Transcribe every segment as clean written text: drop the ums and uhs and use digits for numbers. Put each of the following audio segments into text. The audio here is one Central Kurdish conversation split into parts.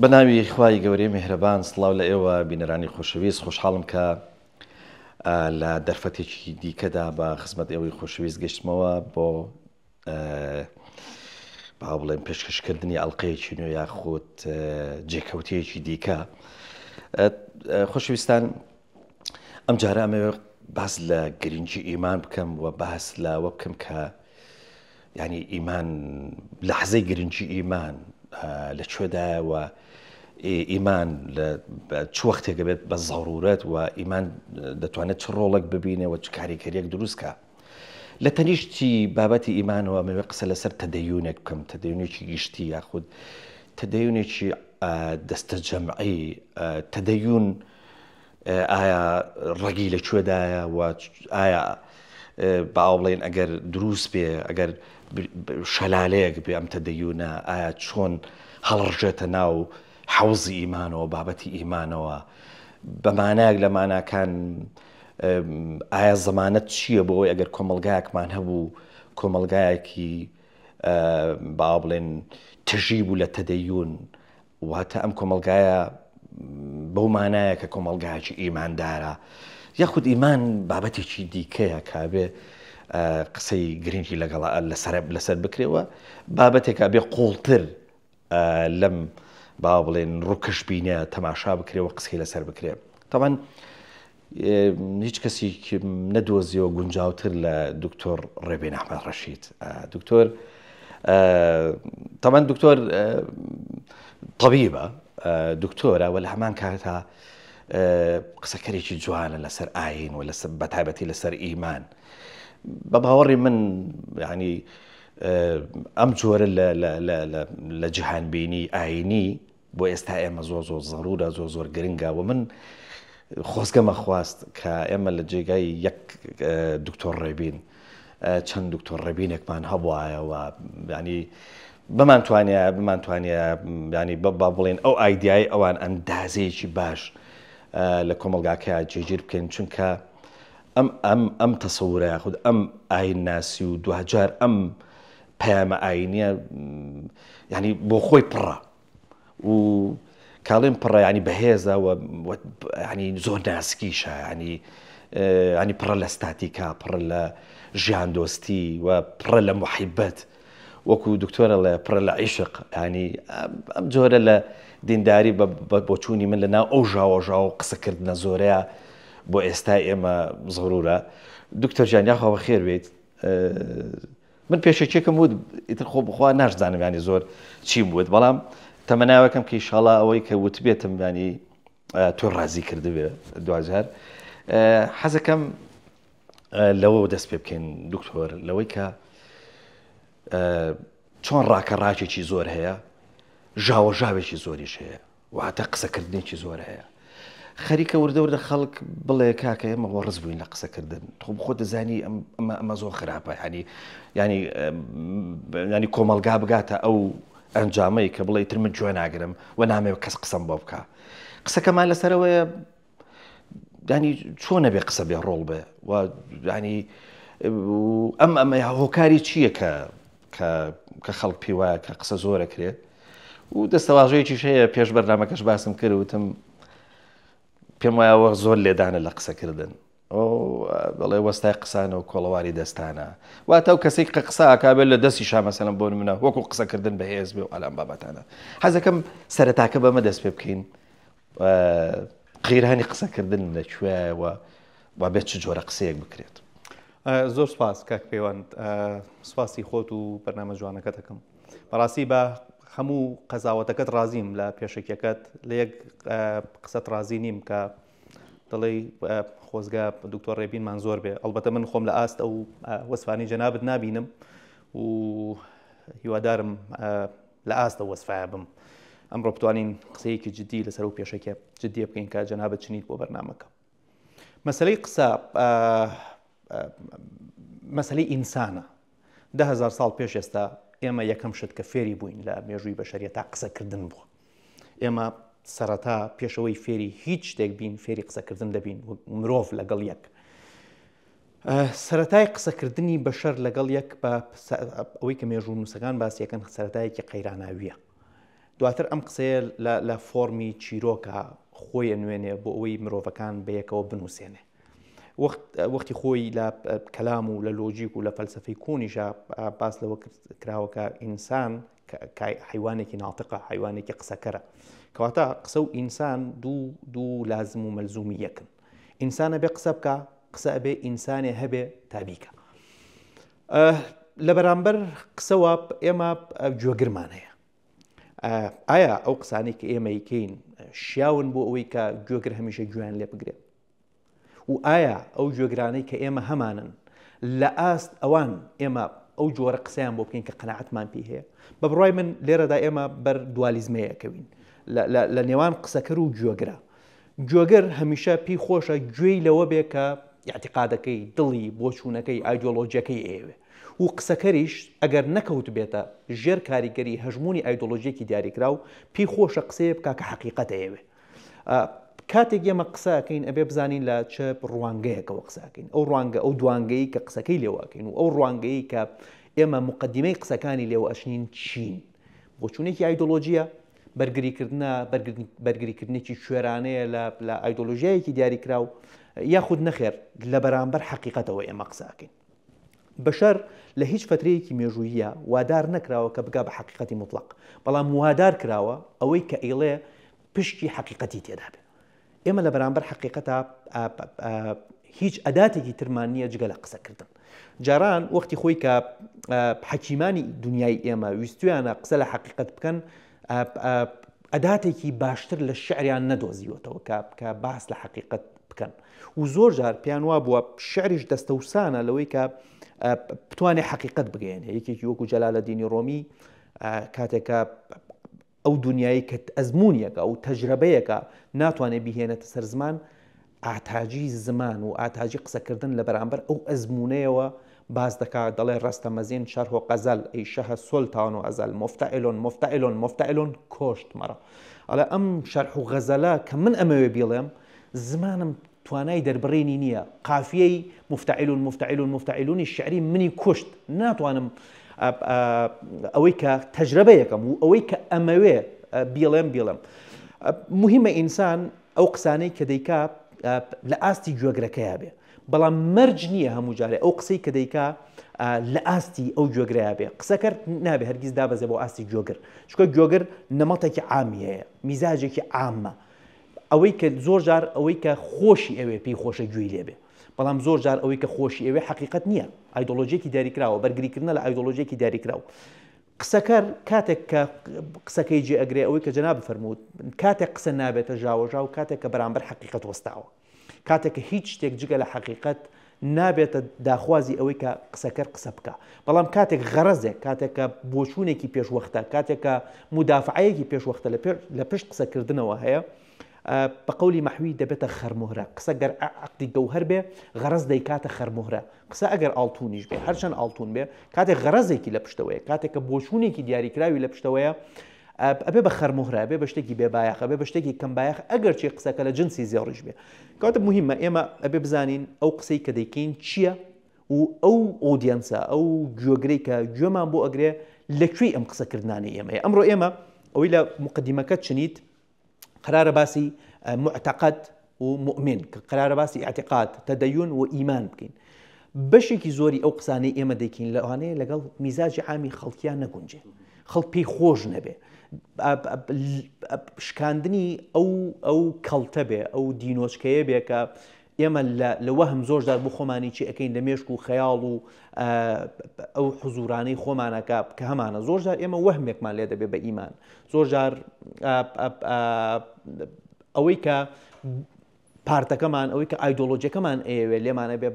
بە ناوی خوای گەورەی میهرەبان سڵاو لە ئێوە بینەرانی خۆشەویست خۆشحاڵم کە لە دەرفەتێکی دیکەدا بە خزمەت ئێوەی خۆشەویست گەشتمەوە بۆ با بڵێم پێشکەشکردنی ئەڵلقەیەکی نوێ یاخود جێکەوتەیەکی دیکە خۆشەویستان ئەم جارە ئەمەوێ باس لە گرنگی ئیمان بکەم و باس لەوە بکەم کە یعنی ئیمان لەحزەی گرنگی ئیمان لە کوێدایە و ئیمان لە چ وەختێکە بێت بە زەڕورەت و ئیمان دەتوانێت چ ڕۆڵێک ببینێ و چ کاریگەریەک دروستکە لە تەنیشتی بابەتی ئیمانەوە ئەمەوێ قسە لەسەر تەدەیونێک بکەم تەدەیونێکی گشتی یاخود تەدەیونێکی دەستەجەمعی تەدەیون ئایا ڕەگی لە کوێدایە و ئایا با بڵێن ئەگەر دروست بێ ئەگەر شەلالەیەک بێ ئەم تەدەیونە ئایا چۆن هەڵڕژێتە ناو حەوزی ئیمانەوە بابەتی ئیمانەوە بە مانایەک لە ماناکان ئایا زەمانەت چییە بۆ ئەوەی ئەگەر کۆمەڵگایەکمان هەبوو کۆمەڵگایەکی با بڵێن تژی بوو لە تەدەیون واتە ئەم کۆمەڵگایە بەو مانایە کە کۆمەڵگایەکی ئیماندارە یاخود ئیمان بابەتێکی دیکەیە کابێ قسەی گرنگی لەگەڵ لەسەر لەسەر بکرێەوە بابەتێکە بێ قوڵتر لەم با بڵێن ڕووکەشبینە تەماشا بکرێ و قسەی لەسەر بکرێ تەبعەن هیچ کەسێکی نەدۆزیەوە گونجاوتر لە دکتۆر ڕێبین ئەحمەد ڕەشید دکتۆر تەبعەن دکتۆر طبیبە دکتۆرە و لە هەمان کاتا قسەکەرێکی جوانە لەسەر ئاین و لەسەر بەتایبەتی لەسەر ئیمان بە باوەڕی من ینی ئەم جۆرە لە جیهانبینی ئاینی بۆ ئێستا ئێمە زۆر زۆر زەرورە زۆر زۆر گرنگە و من خۆزگەمە خواست کە ئێمە لە جێگای یەک دکتۆر ڕێبین چەند دکتۆر ڕێبینێکمان هەبواە و ینی بمان توانە بمان توانە ینی با بڵێن ئەو ئایدیای ئەوان ئەندازەیەکی باش لە کۆمەلگاکە جێگیر بکەین چونکە ئەم ئەم ئەم تەسەورە یاخود ئەم ئاینناسی و دواجار ئەم پەیامە ئاینیە ینی بۆ خۆی پڕە و کاڵێن پڕە ینی بەهێزە و ینی زۆر ناسکیشە ینی ینی پڕە لە ستاتیکا پڕە لە ژیان دۆستی و پڕە لە محیبەت وەکو دکتۆرە ڵێ پڕە لە عیشق ینی ئەم جۆرە لە دینداری بە بۆچوونی من لە ناو ئەو ژاوەژاو و قسەکردنە زۆرەیە بۆ ئێستا ئێمە زڕورە دکتۆر جان یاخوا بەخێر بێیت من پێشەکیەکەم وت ئیتر خۆ بخوا ناشزانم ینی زۆر چیم وت بەڵام تەمەناوەکەم کە ئیشاڵا ئەوەی کە وتبێتم ینی تۆ ڕازی کردبێ دواجار حەزەکەم لەوەوە دەست پێ بکەین دکتۆر لەوەی کە چۆن ڕاکە ڕاکێکی زۆر هەیە ژاوەژاوێکی زۆریش هەیە واتە قسەکردنێکی زۆر هەیە خەریکە وردە وردە خەڵک بڵێ کاکە ئێمە وەڕز بووین لە قسەکردن تۆ بخۆ دەزانی ئەمە ئەمە زۆر خراپە ینی ینی ینی کۆمەلگا بگاتە ئەو ئەنجامەی کە بڵێ تر من گوێ ناگرم و نامەوێت کەس قسەم بۆ بکە قسەکەمان لەسەرەوەیە ینی چۆن نەبێ قسە بێ ڕۆڵ بێ و ینی ئەم ئەمە هۆکاری چییە کە کە خەڵک پێی وایە کە قسە زۆرە کرێ و دەستەواژەیەکیش هەیە پێش بەرنامەکەش باسم کرد وتم پێم وایە وەک زۆر لێدانە لە قسەکردن بەڵێ وەستای قسانە و کۆڵەواری دەستانە واتە و کەسێک کە قسە ئاکابێت لە دەستی شا مەسەلەن بۆ منە وەکو قسەکردن بەهێز بێ و ئەلام بابەتانە حەزەکەم سەرەتاکە بەمە دەست پێ بکەین قەیرانی قسەکردن لە کوێیە و و بێت چ جۆرە قسەیەک بکرێت؟ زۆر سپاس کاک پەیوەند سپاسی خۆت و بەرنامە جوانەکەت دەکەم بەڕاستی بە هەموو قەزاوەتەکەت ڕازیم لە پێشەکیەکەت لە یەک قسەت ڕازی نیم کە دەڵێی خۆزگە دکتۆر ڕێبینمان زۆر بێ ئەڵبەتە من خۆم لە ئاست ئەو وەسفانی جەنابت نابینم و هیوادارم لە ئاست ئەو وەسفایە بم ئەمڕۆ بتوانین قسەیەکی جدی لەسەر ئەو پێشەکیە جدیە بکەین کە جەنابت چنیت بۆ بەرنامەکە مەسلەی قسە مەسلەی ئینسانە دههزار ساڵ پێش ئێستا ئێمە یەکەم شت کە فێری بووین لە مێژووی بەشەریەتا قسەکردن بووە ئێمە سەرەتا پێشەوەی فێری هیچ شتێک بین فێری قسەکردن دەبین مرۆڤ لەگەڵ یەک سەرەتای قسەکردنی بەشەر لەگەڵ یەک بە ئەوەی کە مێژوونووسەکان باسیەکەن سەرەتایەکی قەیراناویە. دواتر ئەم قسەیە لە فۆرمی چیرۆکە خۆی ئەنوێنێ بۆ ئەوەی مرۆڤەکان بەیەکەوە بنووسێنێ. وەختی خۆی لە کەلام و لە لۆجیک و لە فەلسفەی کۆنیشا باس لەوە کراوە کە ئینسان حیوانێکی ناتقە، حیوانێکی قسەکەرە. کەواتە قسە و ئینسان دوو لازم و مەلزومی یەکن. ئینسان ئەبێ قسە بکا، قسە ئەبێ ئینسانێ هەبێ تا بیکا. لە بەرامبەر قسەوە ئێمە گوێگرمان هەیە. ئایا ئەو قسانەی کە ئێمە یکەین شیاون بۆ ئەوەی کە گوێگر هەمیشە گوێیان لێ بگرێت؟ و ئایا ئەو گوێگرانەی کە ئێمە هەمانن لە ئاست ئەوان ئێمە ئەو جۆرە قسەیان بۆ بکەین کە قەناعەتمان پێی هەیە؟ بە بڕوای من لێرەدا ئێمە بەر دوالیزمەیەکەوین لە نێوان قسەکەر و گوێگرە. گوێگر هەمیشە پێی خۆشە گوێی لەوە بێ کە ئیعتیقادەکەی، دڵی، بۆچوونەکەی، ئایدۆلۆژیەکەی ئەیەوێ و قسەکەریش ئەگەر نەکەوتبێتە ژێر کاریگەری هەژموونی ئایدۆلۆژیەکی دیاریکراو پێی خۆشە قسەیە بکا کە حەقیقەت ئەیەوێ. کاتێک ئێمە قسە ئەکەین ئەبێ بزانین لە چ ڕوانگەیەکەوە قسە ئەکەین. ئەو ڕوانگە، ئەو دوانگەی کە قسەکەی لێوە ئەکەین و ئەو ڕوانگەی کە ئێمە موقەدیمەی قسەکانی لێوە ئەچنین چین؟ بۆچوونێکی ئایدۆلۆژیە، بەرگریکردنە، بەرگریکردنێکی کوێرانەیە لە ئایدۆلۆژیایەکی دیاریکراو، یاخود نەخێر لە بەرامبەر حەقیقەتەوە ئێمە قسە ئەکەین. بەشەر لە هیچ فەترەیەکی مێژووییە وادار نەکراوە کە بگا بە حەقیقەتی موتڵەق، بەڵام وادار کراوە ئەوەی کە ئەیڵێ پشکی حەقیقەتی تێدا بێ. ئێمە لە بەرامبەر حەقیقەتا هیچ ئەداتێکی ترمان نییە جگە لە قسەکردن. جاران وەختی خۆی کە حەکیمانی دنیای ئێمە ویستویانە قسە لە حەقیقەت بکەن، ئەداتێکی باشتر لە شعریان نەدۆزیوەتەوە کە باس لە حەقیقەت بکەن و زۆر جار پێیان وابووە شعریش دەستەوسانە لەوەی کە بتوانێت حەقیقەت بگەیەنێ. یەکێکی وەکو جەلالەدینی ڕۆمی کاتێکە ئەو دنیای کە ئەزموونیەکە و تەجرەبەیەکە ناتوانێت بیهێنێتە سەر زمان، ئاتاجی زمان و ئاتاجی قسەکردن لە بەرامبەر ئەو ئەزموونەیەوە باس دەکات، دەڵێ ڕەستەمەزین شەرح و قەزەل ئەی شەهە سولتان و ئەزەل مفتعلون مفتعلون مفتعلون کۆشت مەرە. ئەڵێ ئەم شەرح و غەزەلە کە من ئەمەوێ بیڵێم زمانم توانای دەربڕینی نییە، قافیەی مفتعلون مفتعلون مفتعلونی شعری منی کوشت، ناتوانم ئەوەی کە تەجرەبەیەکەم و ئەوەی کە ئەمەوێ بیڵێم بیڵێم. مهمە ئینسان ئەو قسانەی کە دەیکا لە ئاستی گوێگرەکەیا بێ، بەڵام مەرج نییە هەموو جارێ ئەو قسەی کە دەیکا لە ئاستی ئەو گوێگرەیا بێ. قسەکەر نابێ هەرگیز دابەزێ بۆ ئاستی گوێگر، چونکە گوێگر نەمەتێکی عامی هەیە، میزاجێکی عامە، ئەوەی کە زۆر جار ئەوەی کە خۆشی ئەوێ پێی خۆشە گوێی لێبێ، بەڵام زۆر جار ئەوەی کە خۆشی ئەوێ حەقیقەت نییە، ئایدۆلۆژیەکی دیاریکراوە، بەرگریکردنە لە ئایدۆلۆژیەکی دیاریکراو. قسەکەر کاتێک کە قسەکەی جێ ئەگرێ، ئەوەی کە جەنابت فەرمووت، کاتێک قسە نابێتە ژاوەژاو، کاتێک کە بەرامبەر حەقیقەت وەستاوە، کاتێک کە هیچ شتێک جگە لە حەقیقەت نابێتە داخوازی ئەوەی کە قسەکەر قسە بکا. بەڵام کاتێک غەرەزێک، کاتێک کە بۆچوونێکی پێشوەختە، کاتێک کە مودافعەیەکی پێشوەختە لە پشت قسەکردنەوە هەیە، بە قەولی مەحوی دەبێتە خەرمۆهرە. قسە گەر عەقدی گەوهەر بێ، غەرەز دەیکاتە خەرمۆهرە. قسە ئەگەر ئاڵتونیش بێ، هەرچەند ئاڵتون بێ، کاتێک غەرەزێکی لە پشتەوەیە، کاتێک کە بۆچوونێکی دیاریکراوی لە پشتەوەیە، ئەبێ بە خەرمۆهرە، ئەبێ بە شتێکی بێبایەخ، ئەبێ بە شتێکی کەم بایەخ، ئەگەرچی قسەکە لە جنسی زێڕیش بێ. کەواتە مهمە ئێمە ئەبێ بزانین ئەو قسەی کە دەیکەین چییە و ئەو ئۆدیەنسە، ئەو گوێگرەی کە گوێمان بۆ ئەگرێ لە کوێی ئەم قسەکردنانەی ئێمەیە. ئەمڕۆ ئێمە ئەوەی لە مقدمەکە چنیت، قەرارە باسی معتەقەد و مؤمن، قەرارە باسی ئیعتیقاد، تەدەیون و ئیمان بکەین. بەشێکی زۆری ئەو قسانەی ئێمە دەیکەین لەوانەیە لەگەڵ میزاجی عامی خەڵکیان نەگونجێ، خەڵک پێی خۆش نەبێ. شکاندنی ئەو کەڵتە بێ، ئەو دینۆچکەیە بێ کە ئێمە لە وەهم زۆر جار بۆ خۆمانی چی ئەکەین لە مێشک و خەیاڵ و ئەو حزورانەی خۆمانەکە کە هەمانە. زۆر جار ئێمە وەهمێکمان لێ دەبێ بە ئیمان. زۆر جار ئەوەی کە پارتەکەمان، ئەوەی کە ئایدۆلۆژیەکەمان ئەیەوێ لێمانە بێ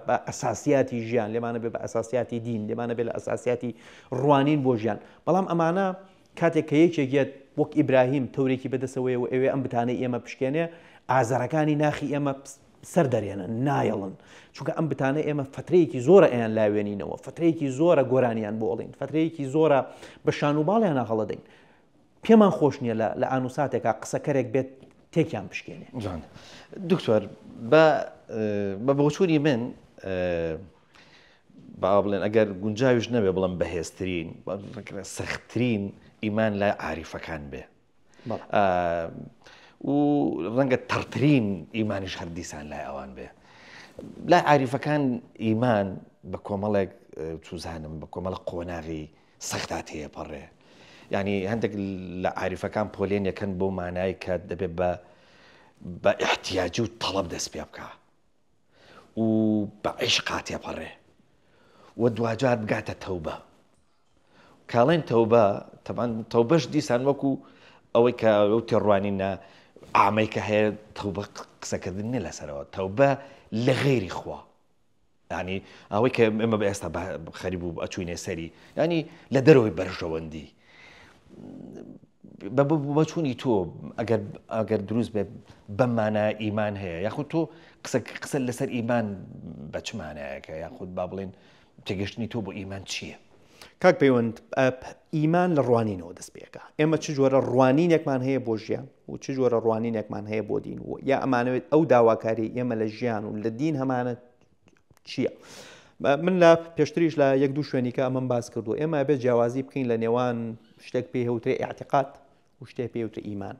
بە ئەساسیاتی ژیان، لێمانە بێ بە ئەساسیاتی دین، لێمانە بێ لە ئەساسیاتی ڕوانین بۆ ژیان. بەڵام ئەمانە کاتێک کە یەکێک یەت وەک ئیبراهیم تەورێکی بەدەسەوەیە و ئەوێ ئەم بتانەی ئێمە بشکێنێ، ئازەرەکانی ناخی ئێمە سەر دەرێنن، نایەڵن. چونکە ئەم بتانە ئێمە فترەیەکی زۆرە ئەیان لاوێنینەوە، فترەیەکی زۆرە گۆرانیان بۆ ئەڵین، فترەیەکی زۆرە بە شان و باڵیانە هەڵەدەین. پێمان خۆش نییە لە ئان و ساتێکا قسەکەرێک بێت تێکیان بشکێنێ. جوان دکتۆر، بە بۆچوونی من با بڵێن ئەگەر گونجاویش نەبێ بڵێم بەهێزترین، سەختترین ئیمان لای عاریفەکان بێ و ڕەنگە تەڕترین ئیمانیش هەر دیسان لای ئەوان بێ. لای عاریفەکان ئیمان بە کۆمەڵێک چوزانم بە کۆمەڵە قۆناغی سەختا تێپەڕێ. یعنی هەندێک لە عاریفەکان پۆلێن یەکەن بۆ مانای کە دەبێت بە بە احتیاجی و تەڵەب دەست پێ بکە و بە عیشقا تێپەڕێ و دواجار بگاتە تەوبە. کاڵێن تەوبە تەبان تەوبەش دیسان وەکو ئەوەی کە ئەو تێڕوانینە عامەی کە هەیە تەوبە قسەکردن نیە لەسەرەوە تەوبە لە غەیری خوا ینی ئەوەی کە ئێمە بە ئێستا خەری بوو ئەچوینێ سەری ینی لە دەرەوەی بەرژەوەندی بەچوونی تۆ ئەگەر ئەگەر دروست بێت بەم مانە ئیمان هەیە یاخود تۆ قسە قسە لەسەر ئیمان بە چ مانایەکە یاخود با بڵێن تێگەشتنی تۆ بۆ ئیمان چییە؟ کاک پەیوەند ئیمان لە ڕوانینەوە دەست پێکا ئێمە چ جۆرە ڕوانینێکمان هەیە بۆ ژیان و چ جۆرە ڕوانینێکمان هەیە بۆ دین و یا ئەمانەوێت ئەو داواکاری ئێمە لە ژیان و لە دین هەمانە چییە؟ من لە پێشتریش لە یەک دوو شوێنیکە ئەمەم باس کردو ئێمە بێت جیاوازی بکەین لە نێوان شتێک پێی هەوترێ اعتقاد و شتێک پێی وترێ ئیمان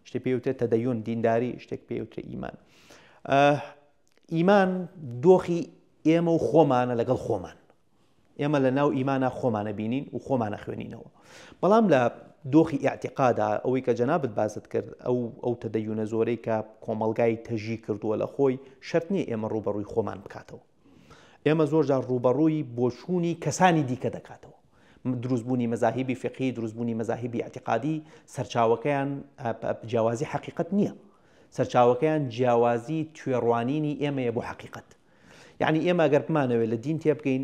شتێک پێی وترێ تەدەیون دینداری شتێک پێی وترێ ئیمان ئیمان دۆخی ئێمە و خۆمانە لەگەڵ خۆمان. ئێمە لە ناو ئیمانا خۆمانە بینین و خۆمانە خوێنینەوە. بەڵام لە دۆخی ئیعتیقادا ئەوەی کە جەنابت باست کرد ئەو ئەو تەدەیونە زۆرەی کە کۆمەڵگای تەژی کردووە لە خۆی شەرت نییە ئێمە ڕووبەڕووی خۆمان بکاتەوە. ئێمە زۆر جار ڕووبەڕووی بۆچوونی کەسانی دیکە دەکاتەوە. دروستبوونی مەزاهیبی فقهی، دروستبوونی مەزاهیبی ئیعتیقادی سەرچاوەکەیان جیاوازی حەقیقەت نییە. سەرچاوەکەیان جیاوازی توێڕوانینی ئێمەیە بۆ حەقیقەت. یعنی ئێمە گەر بمانەوێت لە دین تێبگەین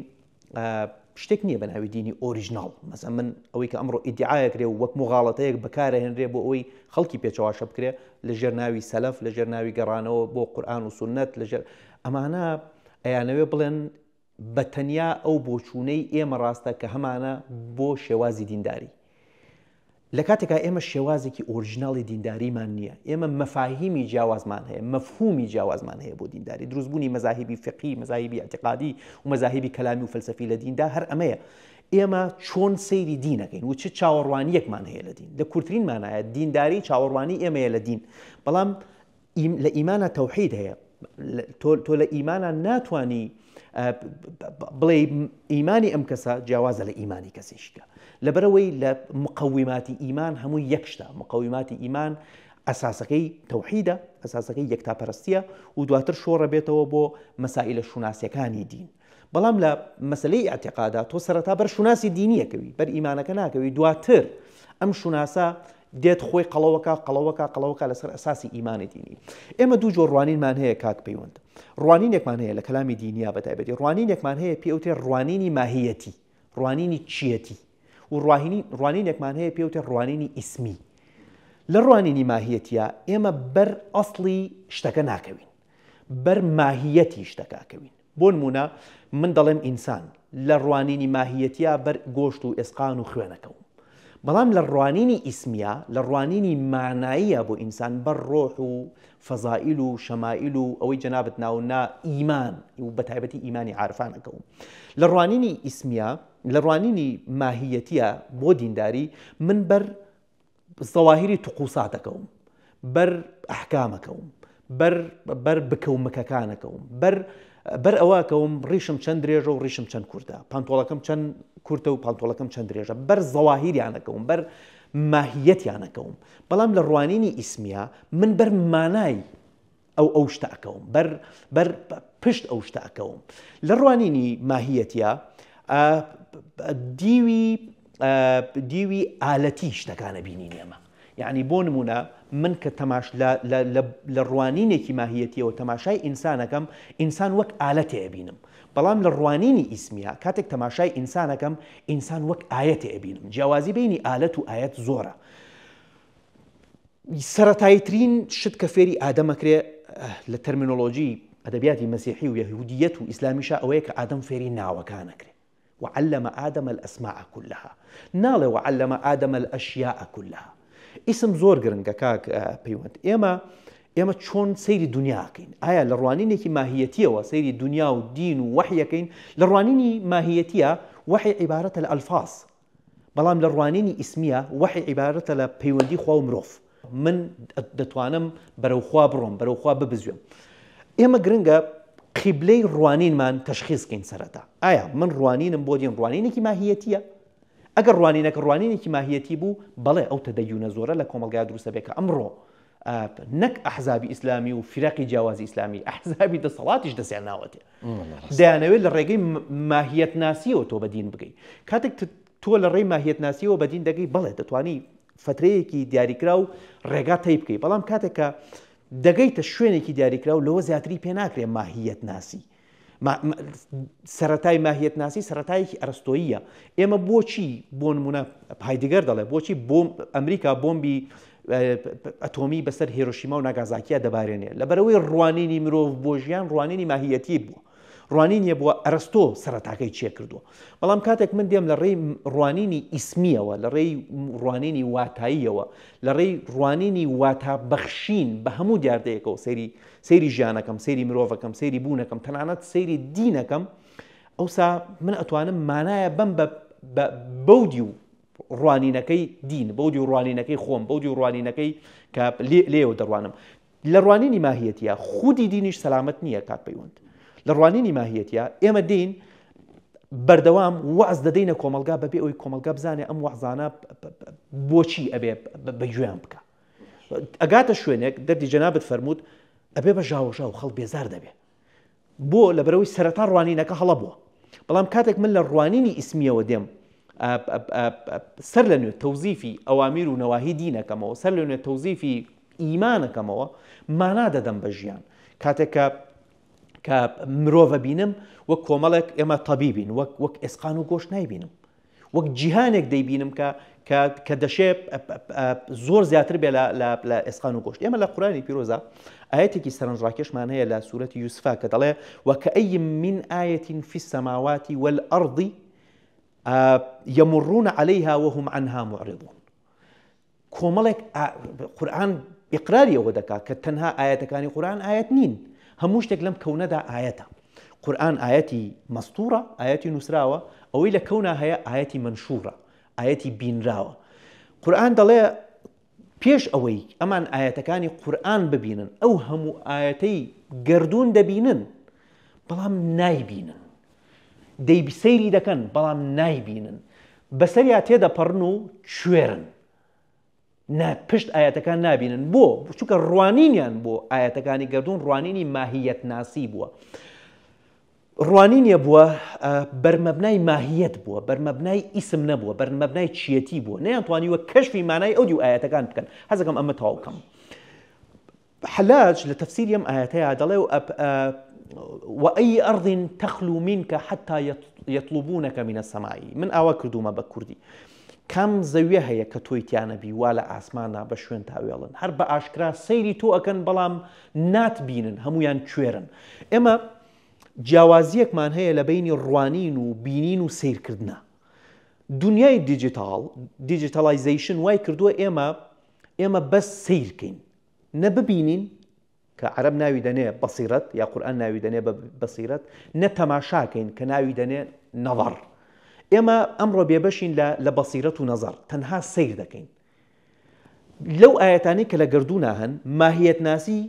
شتێک نییە بە ناوی دینی ئۆریژناڵ مەسە من ئەوەی کە ئەمڕۆ ئیدعاەکرێ و وەک مغاڵەتەیەک بەکارەهێنرێ بۆ ئەوەی خەڵکی پێچەواشە بکرێ لە ژێر ناوی سەلەف لە ژێر ناوی گەڕانەوە بۆ قورآن و سنت لە ژێر ئەمانە ئەیانەوێ بڵێن بە تەنیا ئەو بۆچوونەی ئێمە ڕاستە کە هەمانە بۆ شێوازی دینداری. لە کاتێکا ئێمە شێوازێکی ئۆریجناڵی دینداریمان نییە، ئێمە مەفاهیمی جیاوازمان هەیە، مەفهومی جیاوازمان هەیە بۆ دینداری، دروستبوونی مەزاهیبی فیقهی، مەزاهیبی ئیعتیقادی و مەزاهیبی کەلامی و فەلسەفی لە دیندا هەر ئەمەیە. ئێمە چۆن سەیری دین ئەکەین و چ چاوەڕوانییەکمان هەیە لە دین. لە کورترین مانایە دینداری چاوەڕوانی ئێمەیە لە دین، بەڵام لە ئیمانا تەوحید هەیە تۆ لە ئیمانا ناتانی بڵێ ئیمانی ئەم کەسە جیاوازە لە ئیمانی کەسێکیکە لەبەرەوەی لە مقەویماتی ئیمان هەموو یەکشتا مقەویماتی ئیمان ئەساسەکەی تەوحیدە ئەساسەکەی یەکتاپەرستیە و دواتر شۆڕە بێتەوە بۆ مەسائلە شوناسیەکانی دین بەڵام لە مەسەلەی ئیعتیقادا تۆ سەرەتا بەر شوناسی دینی ئەکەوی، بەر ئیمانەکە ناکەوی، دواتر ئەم شوناسە دێت خۆی قەڵەوەکا قەڵەوەکا قەڵەوەکا لەسەر ئەساسی ئیمانی دینی. ئێمە دوو جۆر ڕوانینمان هەیە کاک پەیوەند. ڕوانینێکمان هەیە لە کەلامی دینیا بە تایبەتی ڕوانینێکمان هەیە پێی ئەوترێ ڕوانینی ماهیەتی، ڕوانینی چیەتی و ڕوانینێکمان هەیە پێی ئەوترێ ڕوانینی ئیسمی. لە ڕوانینی ماهیەتیا ئێمە بەر ئەسڵی شتەکە ناکەوین. بەر ماهیەتی شتەکە ئەکەوین. بۆ نموونە من دەڵێم ئینسان، لە ڕوانینی ماهیەتیا بەر گۆشت و ئێسقان و خوێن ئەکەوم. بەڵام لە ڕوانینی ئیسمیا، لە ڕوانینی ماناییا بۆ ئینسان بەر ڕۆح و فەزائیل و شەمائیل و ئەوەی جەنابت ناو نا ئیمان و بە تایبەتی ئیمانی عارفان ئەکەوم. لە ڕوانینی ئیسمیا، لە ڕوانینی ماهیەتیا بۆ دینداری من بەر زەواهیری طقوسات ئەکەوم، بەر ئەحکام ئەکەوم، بەر بەر بکە و مکەکان ئەکەوم، بەر بەر ئەوە ئەکەوم ڕیشم چەند درێژە و ڕیشم چەند کورتە، پانتۆڵەکەم چەند کورتە و پانتۆڵەکەم چەند درێژە، بەر زەواهیریان ئەکەوم، بەر ماهیەتیان ئەکەوم. بەڵام لە ڕوانینی ئیسمیە من بەر مانای ئەو ئەو شتە ئەکەوم، بەر بەر پشت ئەو شتە ئەکەوم. لە ڕوانینی ماهیەتیە دیوی دیوی ئالەتی شتەکانە بینین ئێمە. یعنی بۆ نمونە من کە تەماش لە ڕوانینێکی ماهیەتیەوە تەماشای ئینسانەکەم ئینسان وەک ئالەتێ ئەبینم بەڵام لە ڕوانینی ئیسمیە کاتێک تەماشای ئینسانەکەم ئینسان وەک ئایەتێ ئەبینم جیاوازی بینی ئالەت و ئایەت زۆرە سەرەتاییترین شت کە فێری ئادەم ئەکرێ لە تەرمینۆلۆژی ئەدەبیاتی مەسیحی و یەهودیەت و ئیسلامیشا ئەوەیە کە ئادەم فێری ناوەکان ئەکرێ وعلم آدم الأسماء كلها ناڵێ وعلم آدم الأشياء كلها ئیسم زۆر گرنگە کاک پەیوەند ئێمە ئێمە چۆن سەیری دنیاکەین ئایا لە ڕوانینێکی ماهیەتیەوە سەیری دنیا و دین و وەحیەکەین لە ڕوانینی ماهیەتیە وەحی عیبارەتە لە ئەلفاز. بەڵام لە ڕوانینی ئیسمییە وەحی عیبارەتە لە پەیوەندی خوا و مرۆڤ. من دەتوانم بەرەو خوا بڕۆم، بەرەو خوا ببزوێم. ئێمە گرنگە قیبلەی ڕوانینمان تەشخیص کەین سەرەتا. ئایا من ڕوانینم بۆ دین ڕوانینێکی ماهیەتییە؟ ئەگەر ڕوانینەکە ڕوانینێکی ماهیەتی بوو، بەڵێ ئەو تەدەیونە زۆرە لە کۆمەڵگا دروست دەبێت کە ئەمڕۆ نەک ئەحزابی ئیسلامی و فیرەقی جیاوازی ئیسلامی، ئەحزابی دەسەڵاتیش دەستیان ناوەتێ. دەیانەوێت لە ڕێگەی ماهیەتناسیەوە تۆ بە دین بگەی. کاتێک تۆ لە ڕێی ماهیەتناسیەوە بە دین دەگەی، بەڵێ دەتوانی فترەیەکی دیاریکراو ڕێگا تەی بکەی، بەڵام کاتێک کە دەگەیتە شوێنێکی دیاریکراو لەوە زیاتری پێ ناکرێ ماهیەتناسی. سەرەتای ماهیەتناسی سەرەتایەکی ئەرستۆییە. ئێمە بۆچی بۆ نمونە هایدگەر دەڵێ بۆچی بۆ ئەمریکا بۆمبی ئەتۆمی بەسەر هێرۆشیما و ناگازاکیا دەبارێنێ؟ لەبەرەوەی ڕوانینی مرۆڤ بۆ ژیان ڕوانینی ماهیەتی بووە، ڕوانینیە بووە ئەرستۆ سەرەتاکەی چێ کردووە. بەڵام کاتێک من دێم لە ڕێی ڕوانینی ئیسمیەوە، لە ڕێی ڕوانینی واتاییەوە، لە ڕێی ڕوانینی واتا بەخشین بە هەموو دیاردەیەکەوە سەیری سەیری ژیانەکەم، سەیری مرۆڤەکەم، سەیری بوونەکەم، تەنانەت سەیری دینەکەم، ئەوسا من ئەتوانم مانایە بەم بە بەو دیو ڕوانینەکەی دین، بەو دیو ڕوانینەکەی خۆم، بەو دیو ڕوانینەکەی کە لێیەوە دەڕوانم. لە ڕوانینی ماهیەتیە خودی دینیش سەلامەت نییە کاک پەیوەند. لە ڕوانینی ماهیەتیە ئێمە دین بەردەوام وەعز دەدەینە کۆمەڵگا بەبێ ئەوەی کۆمەڵگا بزانێ ئەم وەعزانە بۆچی ئەبێ بە گوێیان بکە. ئەگاتە شوێنێک دەردی جەنابت فەرمووت ئەبێ بە ژاوەژاو خەڵک بێزار دەبێ. بۆ؟ لەبەرئەوەی سەرەتا ڕوانینەکە هەڵە بووە. بەڵام کاتێک من لە ڕوانینی ئیسمیەوە دێم سەر لە نوێ تەوزیفی ئەوامیر و نەواهی دینەکەمەوە، سەر لە نوێ تەوزیفی ئیمانەکەمەوە، مانا دەدەم بە ژیان. کاتێک کە کە مرۆڤە بینم وەک کۆمەڵێک ئێمە تەبیبین، وەک وەک ئێسقان و گۆشت نایبینم. وەک جیهانێک دەیبینم کە کە کە دەشێ زۆر زیاتر بێ لە لە لە ئێسقان و گۆشت. ئێمە لە قورئانی پیرۆزا ئایەتێکی سەرنجڕاکێشمان هەیە لە سوورەتی یوسفا کە دەڵێ وکأی من آیة فی السماوات والأرض یمرون علیها وهم عنها معرضون. کۆمەڵێک قورئان ئیقراری ئەوە دەکات کە تەنها ئایەتەکانی قورئان ئایەت نین، هەموو شتێک لەم کەونەدا ئایەتە. قورئان ئایەتی مەستوڕە، ئایەتی نووسراوە، ئەوەی لە کەونا هەیە ئایەتی مەنشوڕە، ئایەتی بینراوە. قورئان دەڵێ پێش ئەوەی ئەمان ئایەتەکانی قورئان ببینن، ئەو هەموو ئایەتەی گەردوون دەبینن، بەڵام نایبینن. دەی سەیری دەکەن بەڵام نایبینن، بەسەریا تێدەپەڕن و کوێرن، نا پشت ئایەتەکان نابینن. بۆ؟ چونکە ڕوانینیان بۆ ئایەتەکانی گەردوون ڕوانینی ماهیەتناسی بووە، ڕوانینیە بووە بەرمەبنای ماهیەت بووە، بەرمەبنای ئیسم نەبووە، بەرمەبنای چیەتی بووە، نەیانتوانیوە کەشفی مانای ئەو دیو ئایەتەکان بکەن. حەزەکەم ئەمە تەواو بکەم. حەلاج لە تەفسیری ئەم ئایەتەیا دەڵێ وأي أرض تخلو منك حتى يطلبونك من السماء. من ئاوا کردوومە بە کوردی، کام زەویە هەیە کە تۆی تیا نەبی وا لە ئاسمانا بە شوێن تاوێڵن، هەر بە ئاشکرا سەیری تۆ ئەکەن بەڵام ناتبینن، هەمویان کوێرن. ئێمە جیاوازیەکمان هەیە لە بەینی ڕوانین و بینین و سەیرکردنا. دنیای دیجیتاڵ، digitalization، وای کردووە ئێمە ئێمە بەس سەیرکەین نە ببینین، کە عەرەب ناوی دەنێ بەسیرەت یا قورئان ناوی دەنێ بە بەسیرەت، نە تەماشاکەین کە ناوی دەنێ نەظەر. ئێمە ئەمڕۆ بێبەشین لە لە بەسیرەت و نەظەر، تەنها سەیر دەکەین. لەو ئایەتانەی کە لە گەردوونا هەن، ماهیەتناسی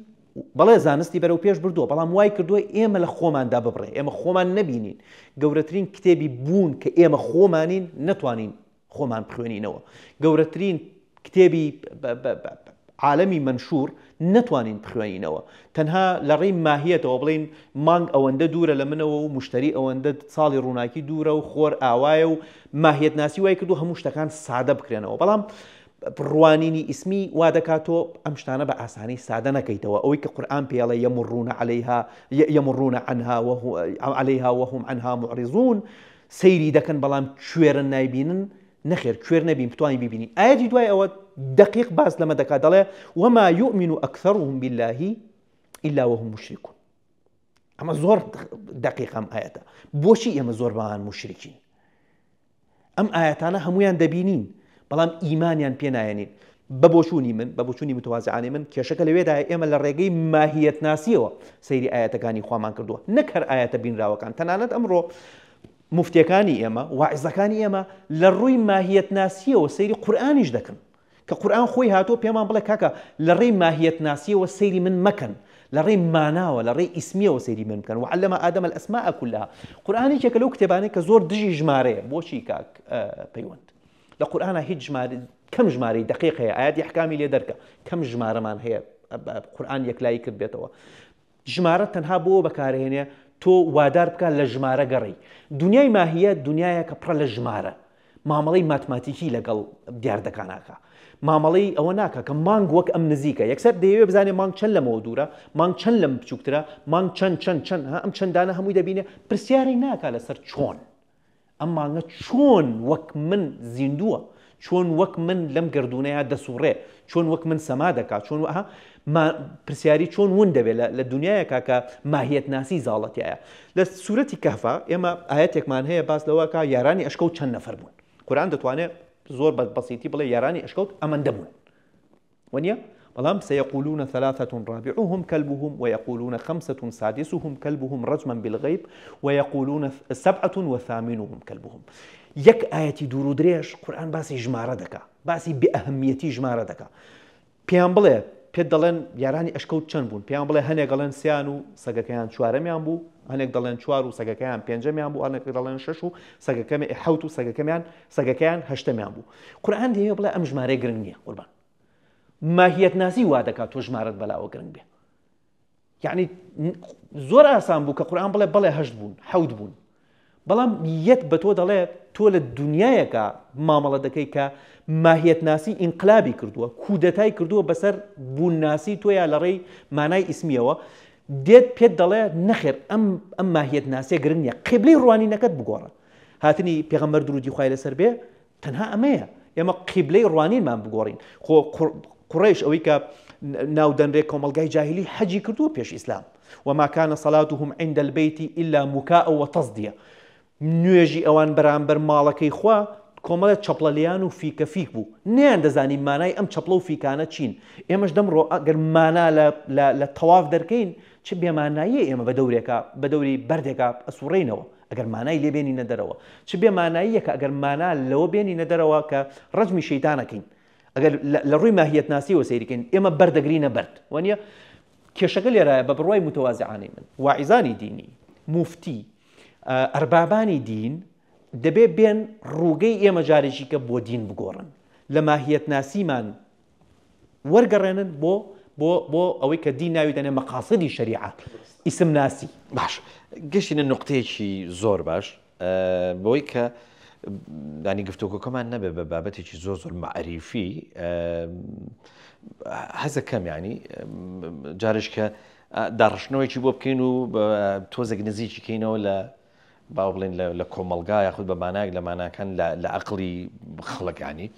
بەڵێ زانستی بەرەو پێش بردووە، بەڵام وای کردووە ئێمە لە خۆماندا ببڕێ، ئێمە خۆمان نەبینین. گەورەترین کتێبی بوون کە ئێمە خۆمانین نەتوانین خۆمان بخوێنینەوە. گەورەترین کتێبی عالەمی مەنشوور نەتوانین بخوێنینەوە. تەنها لە ڕێی ماهیەتەوە بڵێین مانگ ئەوەندە دوورە لە منەوە و مشتەری ئەوەندە ساڵی ڕووناکی دوورە و خۆر ئاوایە و ماهیەتناسی وای کردو هەموو شتەکان سادە بکرێنەوە. بەڵام ڕوانینی ئیسمی وا دەکات تۆ ئەم شتانە بە ئاسانی سادە نەکەیتەوە. ئەوەی کە قورئان پێڵێ یەمڕون عەلەیها یەمڕون عنها عەلەیها وهم عنها معرضون، سەیری دەکەن بەڵام کوێرن نایبینن، نەخێر کوێر نەبین بتوانین بیبینین. ئایەتی دوای ئەوە دەقیق باس لەمە دەکات دەڵێ وما یؤمن اکثرهم بالله الا وهم مشرکون. ئەمە زۆر دەقیق ئەم ئایەتە. بۆچی ئێمە زۆر بەوان مشرکین؟ ئەم ئایەتانە هەمویان دەبینین بەڵام ئیمانیان پێ نایەنین. بە بۆچوونی من، بە بۆچوونی متوازعانەی من، کێشەکە لەوێدایە ئێمە لە ڕێگەی ماهیەتناسیەوە سەیری ئایەتەکانی خوامان کردووە، نەک هەر ئایەتە بینراوەکان. تەنانەت ئەمڕۆ موفتیەکانی ئێمە، واعیزەکانی ئێمە لە ڕووی ماهیەتناسییەوە سەیری قورئانیش دەکەن. کە قورئان خۆی هاتووە پێمان بڵێ کاکە لە ڕێی ماهیەتناسییەوە سەیری من مەکەن، لە ڕێی ماناوە، لە ڕێی ئیسمییەوە سەیری من بکەن، وعلم آدم الاسماء كلها. قورئان یەکێکە لەو کتێبانەی کە زۆر دژی ژمارەیە. بۆچی کاک پەیوەند؟ لە قورئانا هیچ ژمارە کەم ژمارەی دەقیق هەیە، ئایاتی ئەحکامی لێ دەرکە، کەم ژمارەمان هەیە قورئان یەکلایی کردبێتەوە. ژمارە تەنها بۆ ئەوە بەکارهێنێ تۆ وادار بکات لە ژمارە گەڕێی. دونیای ماهییەت دونیایەکە پڕە لە ژمارە. مامەڵەی ماتماتیکی لەگەڵ دیاردەکان ئەکا. مامەڵەی ئەوە ناکا کە مانگ وەک ئەم نزیکە. یەکسەر دەیەوێ بزانێ مانگ چەند لەمەوە دوورە، مانگ چەند لەم بچووکترە، مانگ چەند چەند چەند ها ئەم چەندانە هەمووی دەبینێ. پرسیاری ناکا لەسەر چۆن. ئەم مانگە چۆن وەک من زیندووە؟ چۆن وەک من لەم گەردوونەیا دەسوڕێ؟ چۆن وەک من سەما دەکا؟ چۆن وە ما پرسیاری چۆن ون دەبێ لە دنیایەکا کە ماهیەتناسی زاڵە تیایا. لە سورەتی کەهفا ئێمە ئایەتێکمان هەیە باس لەوە ئەکا یارانی ئەشکەوت چەند نەفەر بوون. قورئان دەتوانێ زۆر بە بەسیتی بڵێ یارانی ئەشکەوت ئەمەندە بوون. وەنیە؟ بەڵام سیقولون ثلاثة رابعهم کلبهم ویقولون خمسة سادسهم کلبهم رجما بالغیب ویقولون سبعة وثامنهم کلبهم یەک ئایەتی دوور و درێژ قورئان باسی ژمارە دەکا باسی بێ ئەهمیەتی ژمارە دەکا پێیان بڵێ پێت دەڵێن یارانی ئەشکەوت چەند بوون پێیان بڵێ هەنێک ئەڵێن سیان و سەگەکەیان چوارەمیان بوو هەنێک دەڵێن چوار و سەگەکەیان پێنجەمیان بوو هەنێک دەڵێن شەش و سەگەکەمی حەوت و سەگەکەمیان سەگەکەیان هەشتەمیان بوو قورئان دەیەوێ بڵێ ئەم ژمارەیە گرنگ نییە قوربان ماهیەتناسی وا دەکات تۆ ژمارەت بەلاوە گرنگ بێ یعنی زۆر ئاسان بوو کە قورآن بڵێ بەڵێ هەشت بوون حەوت بوون بەڵام یەت بە تۆ دەڵێ تۆ لە دنیایەکە مامەڵە دەکەی کە ماهیەتناسی ئینقلابی کردووە کودەتای کردووە بەسەر بوونناسی تۆیا لە ڕێی مانای ئیسمیەوە دێت پێت دەڵێ نەخێر ئەم ئەم ماهیەتناسیە گرنگ نییە قیبلەی ڕوانینەکەت بگۆڕە هاتنی پێغەمبەر درودی خوای لەسەر بێ تەنها ئەمەیە ئێمە قیبلەی ڕوانینمان بگۆڕین خۆ قوڕیش ئەوەی کە ناودەنرێ کۆمەلگای جاهلی حەجی کردووە پێش ئیسلام وما كان صلاتهم عند البيت إلا مكاء وتصدية نوێژی ئەوان بەرامبەر ماڵەکەی خوا کۆمەڵێ چەپڵەلێیان و فیکە فیک بوو نەیان دەزانی مانای ئەم چەپڵە و فیکانە چین ئێمەش دەمڕۆ ئەگەر مانا لە لە لە تەواف دەرکەین چ بێماناییە ئێمە بە دەورێکا بە دەوری بەردێکا ئەسوڕێینەوە ئەگەر مانای لێ بێنینە دەرەوە چ بێماناییەکە ئەگەر مانا لەوە بێنینە دەرەوە کە ڕەجمی شەیتانەکەین ئەگەر لە ڕووی ماهیەتناسیەوە سەیری کەین ئێمە بەردەگرینە بەرد وانە کێشەکە لێرایە بە بڕوای متەوازعانەی من واعیزانی دینی موفتی ئەربابانی دین دەبێ بێن ڕووگەی ئێمە جارێکی کە بۆ دین بگۆڕن لە ماهیەتناسیمان وەرگەڕێنن بۆ بۆ بۆ ئەوەی کە دین ناوی دەنێ مەقاصدی شەریعە ئیسمناسی. باش گەشتینە نوقتەیەکی زۆر باش بەوەی کە ینی گفتوگۆکەمان نەبێ بە بابەتێکی زۆر زۆر مەعریفی حەزەکەم ینی جارش کە داڕشتنەوەیکی بۆ بکەین و تۆزێک نزیکی کەینەوە لە با بڵێن لە کۆمەڵگا یاخود بە مانایەک لە ماناکان لە عقلی خەڵکانی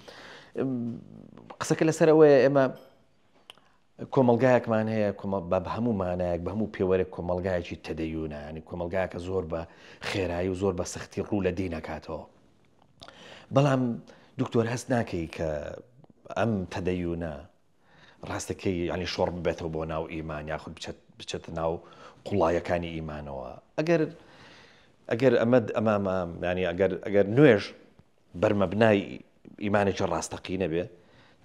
قسەکە لەسەر ئەوەیە ئێمە کۆمەڵگایەکمان هەیە بە هەموو مانایەک بە هەموو پێوەرێک کۆمەڵگایەکی تەدەیونە ینی کۆمەڵگایەکە زۆر بە خێرایی و زۆر بە سەختی ڕوو لە دینەکاتەوە بەڵام دکتۆر هەست ناکەی کە ئەم تەدەیونە ڕاستەکەی ینی شۆڕ ببێتەوە بۆ ناو ئیمان یاخود بچێت بچێتە ناو قوڵایەکانی ئیمانەوە ئەگەر ئەگەر ئەمە ئەمامە ینی ئەگەر ئەگەر نوێژ بەرمەبنای ئیمانێکی ڕاستەقینە بێ،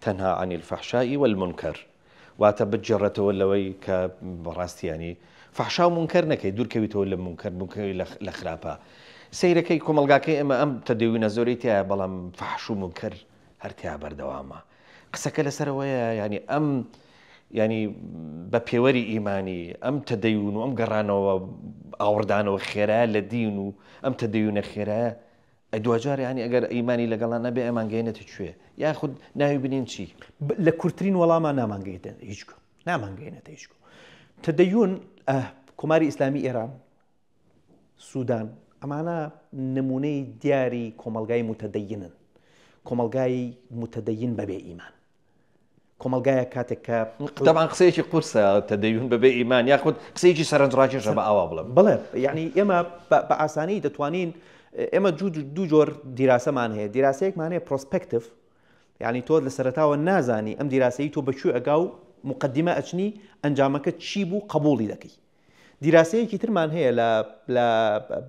تنها عن الفحشاء والمنکر، واتە بتگێڕێتەوە لەوەی کە بەڕاستی یانی فەحشا و مونکەر نەکەی، دوورکەویتەوە لە مونکەر، دوورکەوی لە خراپە. سەیرەکەی کۆمەڵگاکەی ئێمە ئەم تەدەوینە زۆرەی تیایە، بەڵام فەحش و مونکەر هەر تیا بەردەوامە. قسەکە لەسەر ئەوەیە یانی ئەم یانی بە پێوەری ئیمانی ئەم تەدەیون و ئەم گەڕانەوە ئاوڕدانەوە خێرایە لە دین و ئەم تەدەیونە خێرایە ئەی دواجار یانی ئەگەر ئیمانی لەگەڵا نەبێ ئەمانگەیەنێتە کوێ؟ یاخود ناوی بنێین چی؟ لە کورتترین وەڵاما نامانگەیەنێتە هیچ کوێ نامانگەیەنێتە هیچ کوێ. تەدەیون کۆماری ئیسلامی ئێران، سودان ئەمانە نمونەی دیاری کۆمەڵگای متەدەینن. کۆمەڵگای متەدەین بەبێ ئیمان. کۆمەڵگایەک کاتێک کە تەبعەن قسەیەکی قورسە تەدەیون بەبێ ئیمان یاخود قسەیەکی سەرنجڕاکێشە بە ئاوا بڵێم. بەڵێ یعنی ئێمە بە ئاسانی دەتوانین ئێمە دوو جۆر دیراسەمان هەیە دیراسەیەکمان هەیە prospective یعنی تۆ لە سەرەتاوە نازانی ئەم دیراسەی تۆ بەکوێ ئەگا و مقدمە ئەچنی ئەنجامەکە چی بوو قبوڵی دەکەی. دیراسەیەکی ترمان هەیە لە لە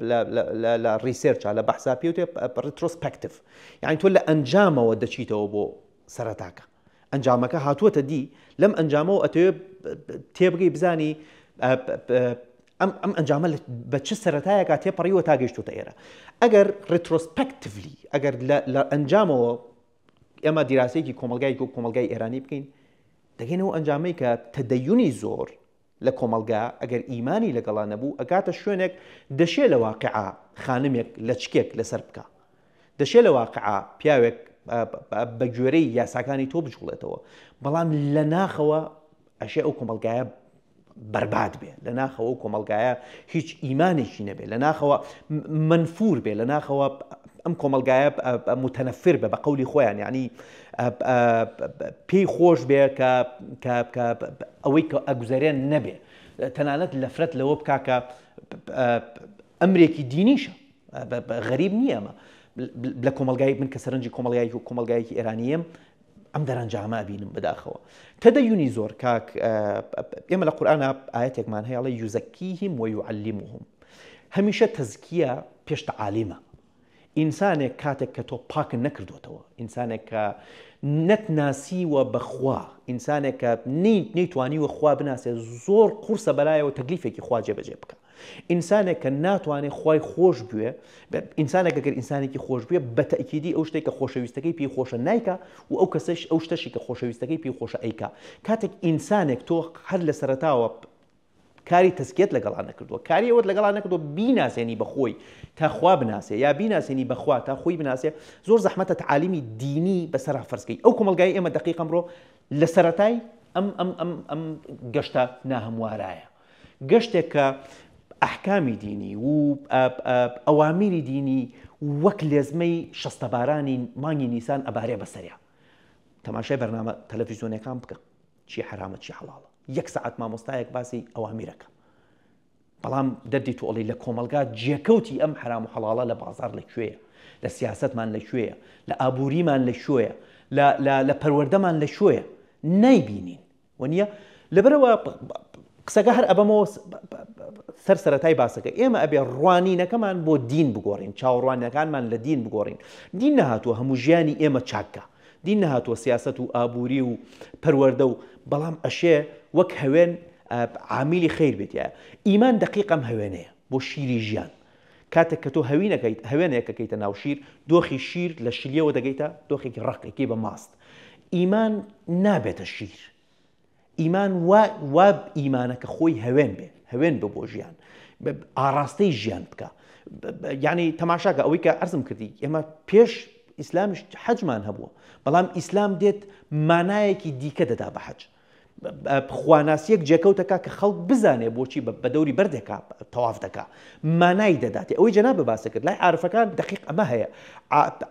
لە لە لە research ا لە بەحسا پێوتێ retrospective، یعنی تۆ لە ئەنجامەوە دەچیتەوە بۆ سەرەتاکە، ئەنجامەکە هاتووەتە دی، لەم ئەنجامەوە ئەتەوێ تێبگەی بزانی ئەم ئەم ئەنجامە بە چ سەرەتایەکا تێپەڕیوە تا گەیشتوتە ئێرە. ئەگەر retrospectively، ئەگەر لە ئەنجامەوە ئێمە دیراسەیەکی کۆمەلگای و کۆمەلگای ئێرانی بکەین، دەگەینەوە ئەنجامەی کە تەدەیونی زۆر لە کۆمەڵگا ئەگەر ئیمانی لەگەڵا نەبوو ئەگاتە شوێنێک دەشێ لە واقیعا خانمێک لەچکێک لەسەر بکا، دەشێ لە واقیعا پیاوێک بە گوێرەی یاساکانی تۆ بجوڵێتەوە، بەڵام لە ناخەوە ئەشێ ئەو کۆمەڵگایە بەرباد بێ، لە ناخەوە ئەو کۆمەڵگایە هیچ ئیمانێکی نەبێ، لە ناخەوە مەنفور بێ، لە ناخەوە ئەم کۆمەڵگایە متەنەفر بە بە قەولی خۆیان، یعنی پێی خۆش بێ کە کە ئەوەی کە ئەگوزەرێن نەبێ، تەنانەت لەفرەت لەوە بکا کە ئەمرێکی دینیشە، غەریب نییە ئەمە لە کۆمەلگای من کە سەرنجی کۆمەلگایەکی و کۆمەلگایەکی ئێرانیەم ئەم دەرەنجامە ئەبینم بەداخەوە. تەدەیونی زۆر کاک ئێمە لە قورئانا ئاەتێکمان هەیە ئەڵێ یوزەکیهم ویعلمهم، هەمیشە تەزکیە پێش تەعالیمە. ئینسانێک کاتێک کە تۆ پاکت نەکردوتەوە، ئینسانێک کە نەتناسیوە بەخوا، ئینسانێک کە نەیتوانیوە خوا بناسێ، زۆر قورسە بەلایەوە تەکلیفێکی خوا جێبەجێ بکە. ئینسانێک کە ناتوانێ خوای خۆش بوێ، ئینسانێک ئەگەر ئینسانێکی خۆش بوێ بە تەئکیدی ئەو شتێک کە خۆشەویستەکەی پێی خۆشە نایکا و ئەو کەسەش ئەو شتەشی کە خۆشەویستەکەی پێی خۆشە ئەیکا. کاتێک ئینسانێک تۆ هەر لە سەرەتاوە کاری تەزکیەت لەگەڵا نەکردووە، کاری ئەوەت لەگەڵا نەکردووە بیناسێنی بە خۆی تا خوا بناسێ یا بیناسێنی بە خوا تا خۆی بناسێ، زۆر زەحمەتە تەعالیمی دینی بەسەرا فەرزکەی. ئەو کۆمەڵگای ئێمە دەقیق ئەمڕۆ لە سەرەتای ئەم ئەم ئەم ئەم گەشتە ناهەموارایە، گەشتێک کە ئەحکامی دینی و ئەوامیری دینی وەک لێزمەی شەستەبارانی مانگی نیسان ئەبارێ بەسەریا. تەماشای بەرنامە تەلەفیزیۆنەکان بکە، چی حەرامە چی حەڵاڵە، یەک سەعات مامۆستایەک باسی ئەوامیرەکە، بەڵام دەردی تۆڵی لە کۆمەڵگا جێکەوتی ئەم حەرام و حەڵاڵە لە بازار لە کوێیە، لە سیاسەتمان لە کوێیە، لە ئابووریمان لە کوێیە، لە پەروەردەمان لە کوێیە، نایبینین وەنیە؟ لەبەرەوە قسەکە هەر ئەبەمەوە سەر سەرەتای باسەکە، ئێمە ئەبێ ڕوانینەکەمان بۆ دین بگۆڕین، چاوەڕوانیەکانمان لە دین بگۆڕین. دین نەهاتووە هەموو ژیانی ئێمە چاککە، دین نەهاتووە سیاسەت و ئابووری و پەروەردە و بەڵام ئەشێ وەک هەوێن عامیلی خەیر بێتیایە. ئیمان دەقیق ئەم هەوێنەیە بۆ شیری ژیان. کاتێک کە تۆ هەوینەکەیت هەوێنێکەکەیتە ناو شیر، دۆخی شیر لە شلیەوە دەگەیتە دۆخێکی ڕەقێکی بە ماست. ئیمان نابێتە شیر. ئیمان وا وا ئیمانە کە خۆی هەوێن بێ، هەوێن بە بۆ ژیان، ئاڕاستەی ژیان بکە. یعنی تەماشاکە ئەوەی کە عەرزم کردی، ئێمە پێش ئیسلامیش حەجمان هەبووە، بەڵام ئیسلام دێت مانایەکی دیکە دەدا بە حەج. خواناسیەک جێکەوتەکە کە خەڵک بزانێ بۆچی بە دەوری بەردێکا تەواف دەکا، مانای دەداتێ. ئەوەی جەنابت باسە کرد لای عارفەکان دەقیق ئەمە هەیە.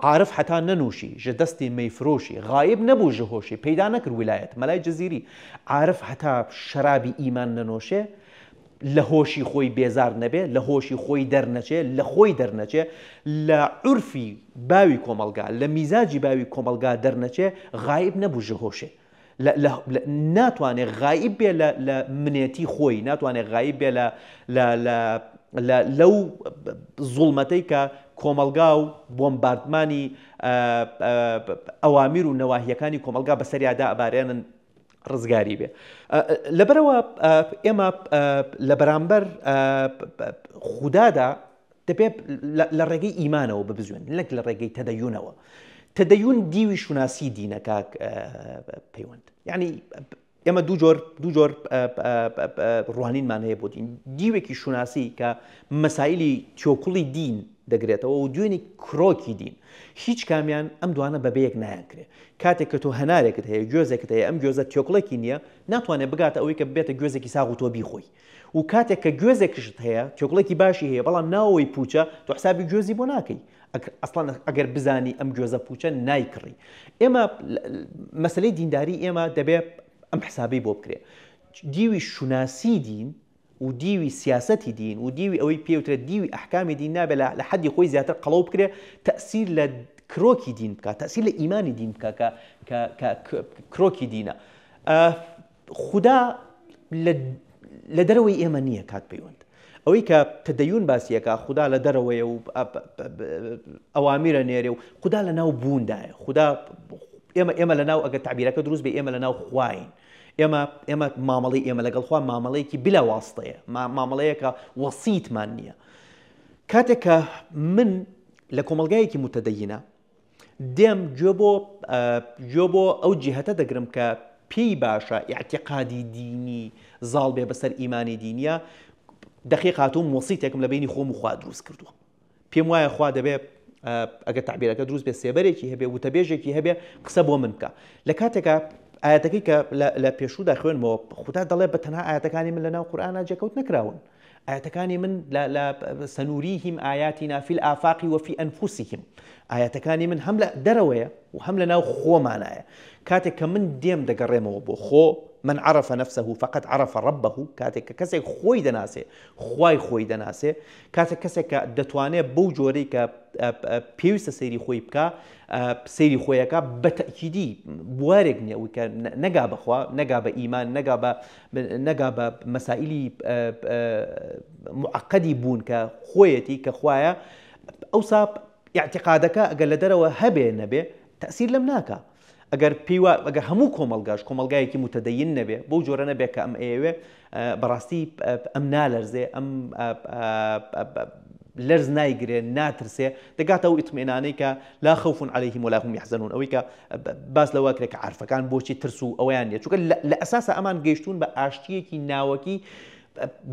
عارف حتا نەنووشی ژە دەستی مەیفرۆشی، غایب نەبوو ژە هۆشی، پەیدا نەکرد ویلایەت. مەلای جزیری عارف هەتا شەرابی ئیمان نەنۆشێ، لە هۆشی خۆی بێزار نەبێ، لە هۆشی خۆی دەرنەچێ، لە خۆی دەرنەچێ، لە عورفی باوی کۆمەڵگا، لە میزاجی باوی کۆمەڵگا دەرنەچێ، غایب نەبوو ژە هۆشێ. لە لە لە ناتوانێ غایب بێ لە لە منێتی خۆی، ناتوانێ غایب بێ لە لە لە لە لەو زوڵمەتەی کە کۆمەڵگا و بۆمباردمانی ئەوامیر و نەواهیەکانی کۆمەڵگا بەسەریادا ئەبارێنن ڕزگاری بێ. لەبەرەوە ئێمە لە بەرامبەر خودادا دەبێت لە ڕێگەی ئیمانەوە ببزوێن نەک لە ڕێگەی تەدەیونەوە. تەدەیون دیوی شوناسی دینە کاک پەیوەند. یعنی ئێمە دوو جۆر دوو جۆر ڕوانینمان هەیە بۆ دین، دیوێکی شوناسی کە مەسایلی تیۆکوڵی دین دەگرێتەوە و دوێنی کرۆکی دین. هیچ کامیان ئەم دوانە بەبێ یەک نایان کرێ. کاتێک کە تۆ هەنارێکت هەیە، گوێزێکت هەیە، ئەم گوێزە تێکوڵێکی نییە، ناتوانێت بگاتە ئەوەی کە ببێتە گوێزێکی ساغ و تۆ بیخۆی. و کاتێک کە گوێزێکشت هەیە تێکوڵێکی باشی هەیە بەڵام ناوەوەی پوچە، تۆ حسابی گوێزی بۆ ناکەی. ئەسڵەن ئەگەر بزانی ئەم گوێزە پوچە نایکڕی. ئێمە مەسلەی دینداری ئێمە دەبێ ئەم حسابەی بۆ بکرێ. دیوی شوناسی دین و دیوی سیاسەتی دین و دیوی ئەوەی پێوترێت دیوی ئەحکامی دین نابێت لە حەدی خۆی زیاتر قەڵەو بکرێ، تەسیر لە کرۆکی دین بکات، تەسیر لە ئیمانی دین بکات کە کرۆکی دینە. خودا لە لە دەرەوەی ئێمە نییە کاک پەیوەند. ئەوەی کە تەدەیون باسی ئەکا خودا لە دەرەوەیە و ئەوامیرە نێرێ و خودا لە ناو بووندایە. خودا ئێمە ئێمە لە ناو ئەگەر تەعبیرەکە دروست بێ ئێمە لە ناو خواین. ئێمە ئێمە مامەڵەی ئێمە لەگەڵ خوا مامەڵەیەکی بلا واستەیە، مامەڵەیەکە وەسیتمان نییە. کاتێک کە من لە کۆمەڵگایەکی متەدەینە دێم گوێ بۆ گوێ بۆ ئەو جیهەتە دەگرم کە پێی باشە ئیعتیقادی دینی زاڵ بێ بەسەر ئیمانی دینیە دەقیق هاتووم وەسیتێکم لە بینی خۆم و خوا دروست کردووە پێم وایە خوا دەبێ ئەگەر تعبیرەکە دروست بێ سێبەرێکی هەبێ وتەبێژێکی هەبێ قسە بۆ من بکە لە کاتێکا ئاەتەکەی کە لە پێشوودا خوێنمەوە خودا دەڵێ بە تەنها ئاەتەکانی من لە ناو قورئانا جێکەوت نەکراون ئایەتەکانی من لە لە سنوریهم آیاتنا فی الآفاق وفی انفسهم ئایەتەکانی من هەم لە دەرەوەیە و هەم لە ناو خۆمانایە کاتێک کە من دێم دەگەڕێمەوە بۆ خۆ من عرف نفسه فقد عرف ربه کاتێک کە کەسێک خۆی دەناسێ خوای خۆی دەناسێ کاتێک کەسێک کە دەتوانێت بەو جۆرەی کە پێویستە سەیری خۆی بکە سەیری خۆیەکە بە تەکیدی بوارێک نییە ئەوی کە نەگا بەخوا نەگا بە ئیمان نەگا بە نەگا بە مەسائیلی معقدی بوون کە خۆیەتی کە خوایە ئەوسا ئیعتیقادەکە ئەگەر لە دەرەوە هەبێ نەبێ تەسیر لەم ناکا ئەگەر پێیوا ئەگەر هەموو کۆمەڵگاش کۆمەڵگایەکی متدەین نەبێ بەو جۆرە نەبێ کە ئەم ئەیەوێ بەڕاستی ئەم نالەرزێ ئەم لەرز نایگرێ ناترسێ دەگاتە ئەو ئیتمئینانەی کە لا خوف علیهم ولا هم یحزنون ئەوەی کە باس لەوە کرێ کە عارفەکان بۆچی ترس و ئەوەیان نیە چونکە لە ئەساسا ئەمان گەیشتوون بە ئاشتییەکی ناوەکی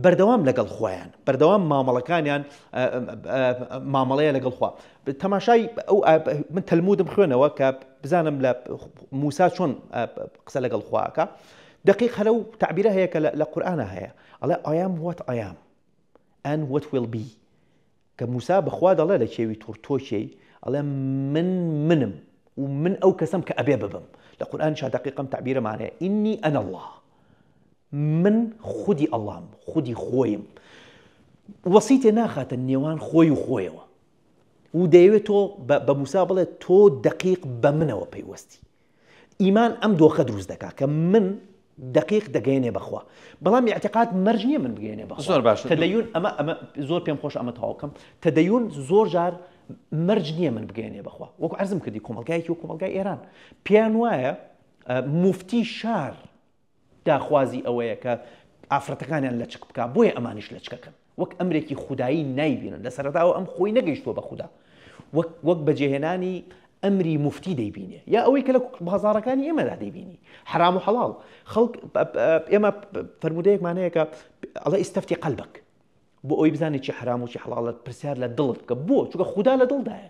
بەردەوام لەگەڵ خۆیان بەردەوام مامەڵەکانیان مامەڵەیە لەگەڵ خوا تەماشای ئەو من تەلمودم خوێنەوە کە بزانم لە موسا چۆن قسە لەگەڵ خواکە دقیق هەرە و تعبیرە هەیە کە لە قورئانە هەیە ئەڵێ I am what I am and what will be کە موسا بە خوا دەڵێ لە کێوی توڕ تۆ کێی؟ ئەڵێ من منم و من ئەو کەسەم کە ئەبێ ببم. لە قورئانیشا دەقیق ئەم تەعبیرەمان هەیە ئینی ئەنە اللە من خودی ئەڵڵام خودی خۆیم. وەسیتێ ناخاتە نێوان خۆی و خۆیەوە و دەیەوێت تۆ بە موسا بڵێ تۆ دەقیق بە منەوە پەیوەستی. ئیمان ئەم دۆخە دروست دەکا کە من دەقیق دەگەیەنێ بەخوا بەڵام ئیعتیقاد مەرج نییە من بگەیەنێ بەخوا زۆر باشە تەدەیون ئەمە ئەمە زۆر پێم خۆش ئەمە تەواو کەم تەدەیون زۆر جار مەرج نییە من بگەیەنێ بەخوا وەکو عەرزم کردی کۆمەڵگایەکی و کۆمەڵگای ئێران پێیان وایە موفتی شار داخوازی ئەوەیە کە ئافرەتەکانیان لەچک بکا بۆیە ئەمانیش لەچکەکەن وەک ئەمرێکی خودایی نایبینن لە سەرەتاوە ئەم خۆی نەگەیشتووە بە خودا وەک وەک بەجێهێنانی ئەمری موفتی دەیبینێ یا ئەوەی کە لە بازاڕەکانی ئێمەدا دەیبینی حرام و حەڵاڵ خەڵک ئێمە فەرموودەیەکمان هەیە کە ئەڵێ ئیستەفتی قەلبەک بۆ ئەوەی بزانێت چی حرام و چی حەڵاڵە پرسیار لە دڵت بکە بۆ چونکە خودا لە دڵدایە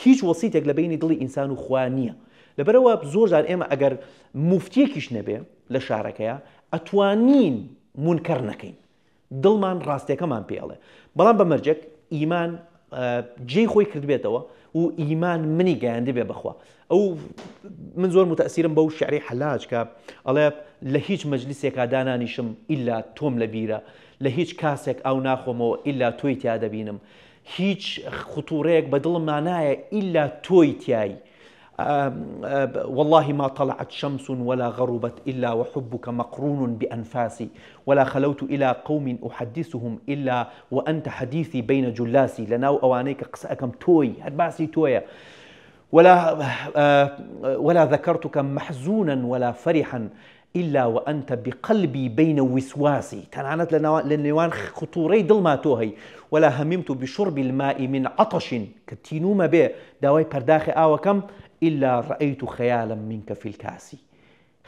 هیچ وەسیتێک لە بینی دڵی ئینسان و خوا نییە لەبەرەوە زۆر جار ئێمە ئەگەر موفتیەکیش نەبێ لە شارەکەیە ئەتوانین مونکەر نەکەین دڵمان ڕاستیەکەمان پێ ئەڵێ بەڵام بە مەرجێک ئیمان جێی خۆی کردبێتەوە و ئیمان منی گەیاندبێ بەخوا ئەو من زۆر متەسیرم بەو شعری حەلاج کە ئەڵێ لە هیچ مەجلیسێکا دانانیشم ئیلا تۆم لە بیرە لە هیچ کاسێک ئاو ناخۆمەوە ئیلا تۆی تیا دەبینم هیچ خطوڕەیەک بە دڵم نایە ئیلا تۆی تیای واللە ما طلعت شمس ولا غربت الا وحبک مقرون بانفاسی ولا خلوت الی قوم احدثهم الا وانت حدیثی بین جلاسی لەناو ئەوانەی کە قسە ئەکەم تۆی هەر باسی تۆیە ولا ولا ذكرتك محزونا ولا فرحا إلا وأنت بقلبی بین وسواسی تەنانەت لە نێوان خطوڕەی دڵما تۆ هەی ولا هممت بشرب الماء من عطش کە تینوومە بێ داوای پەرداخێ ئاوەکەم إلا رأیت خیالا منک فی الکاس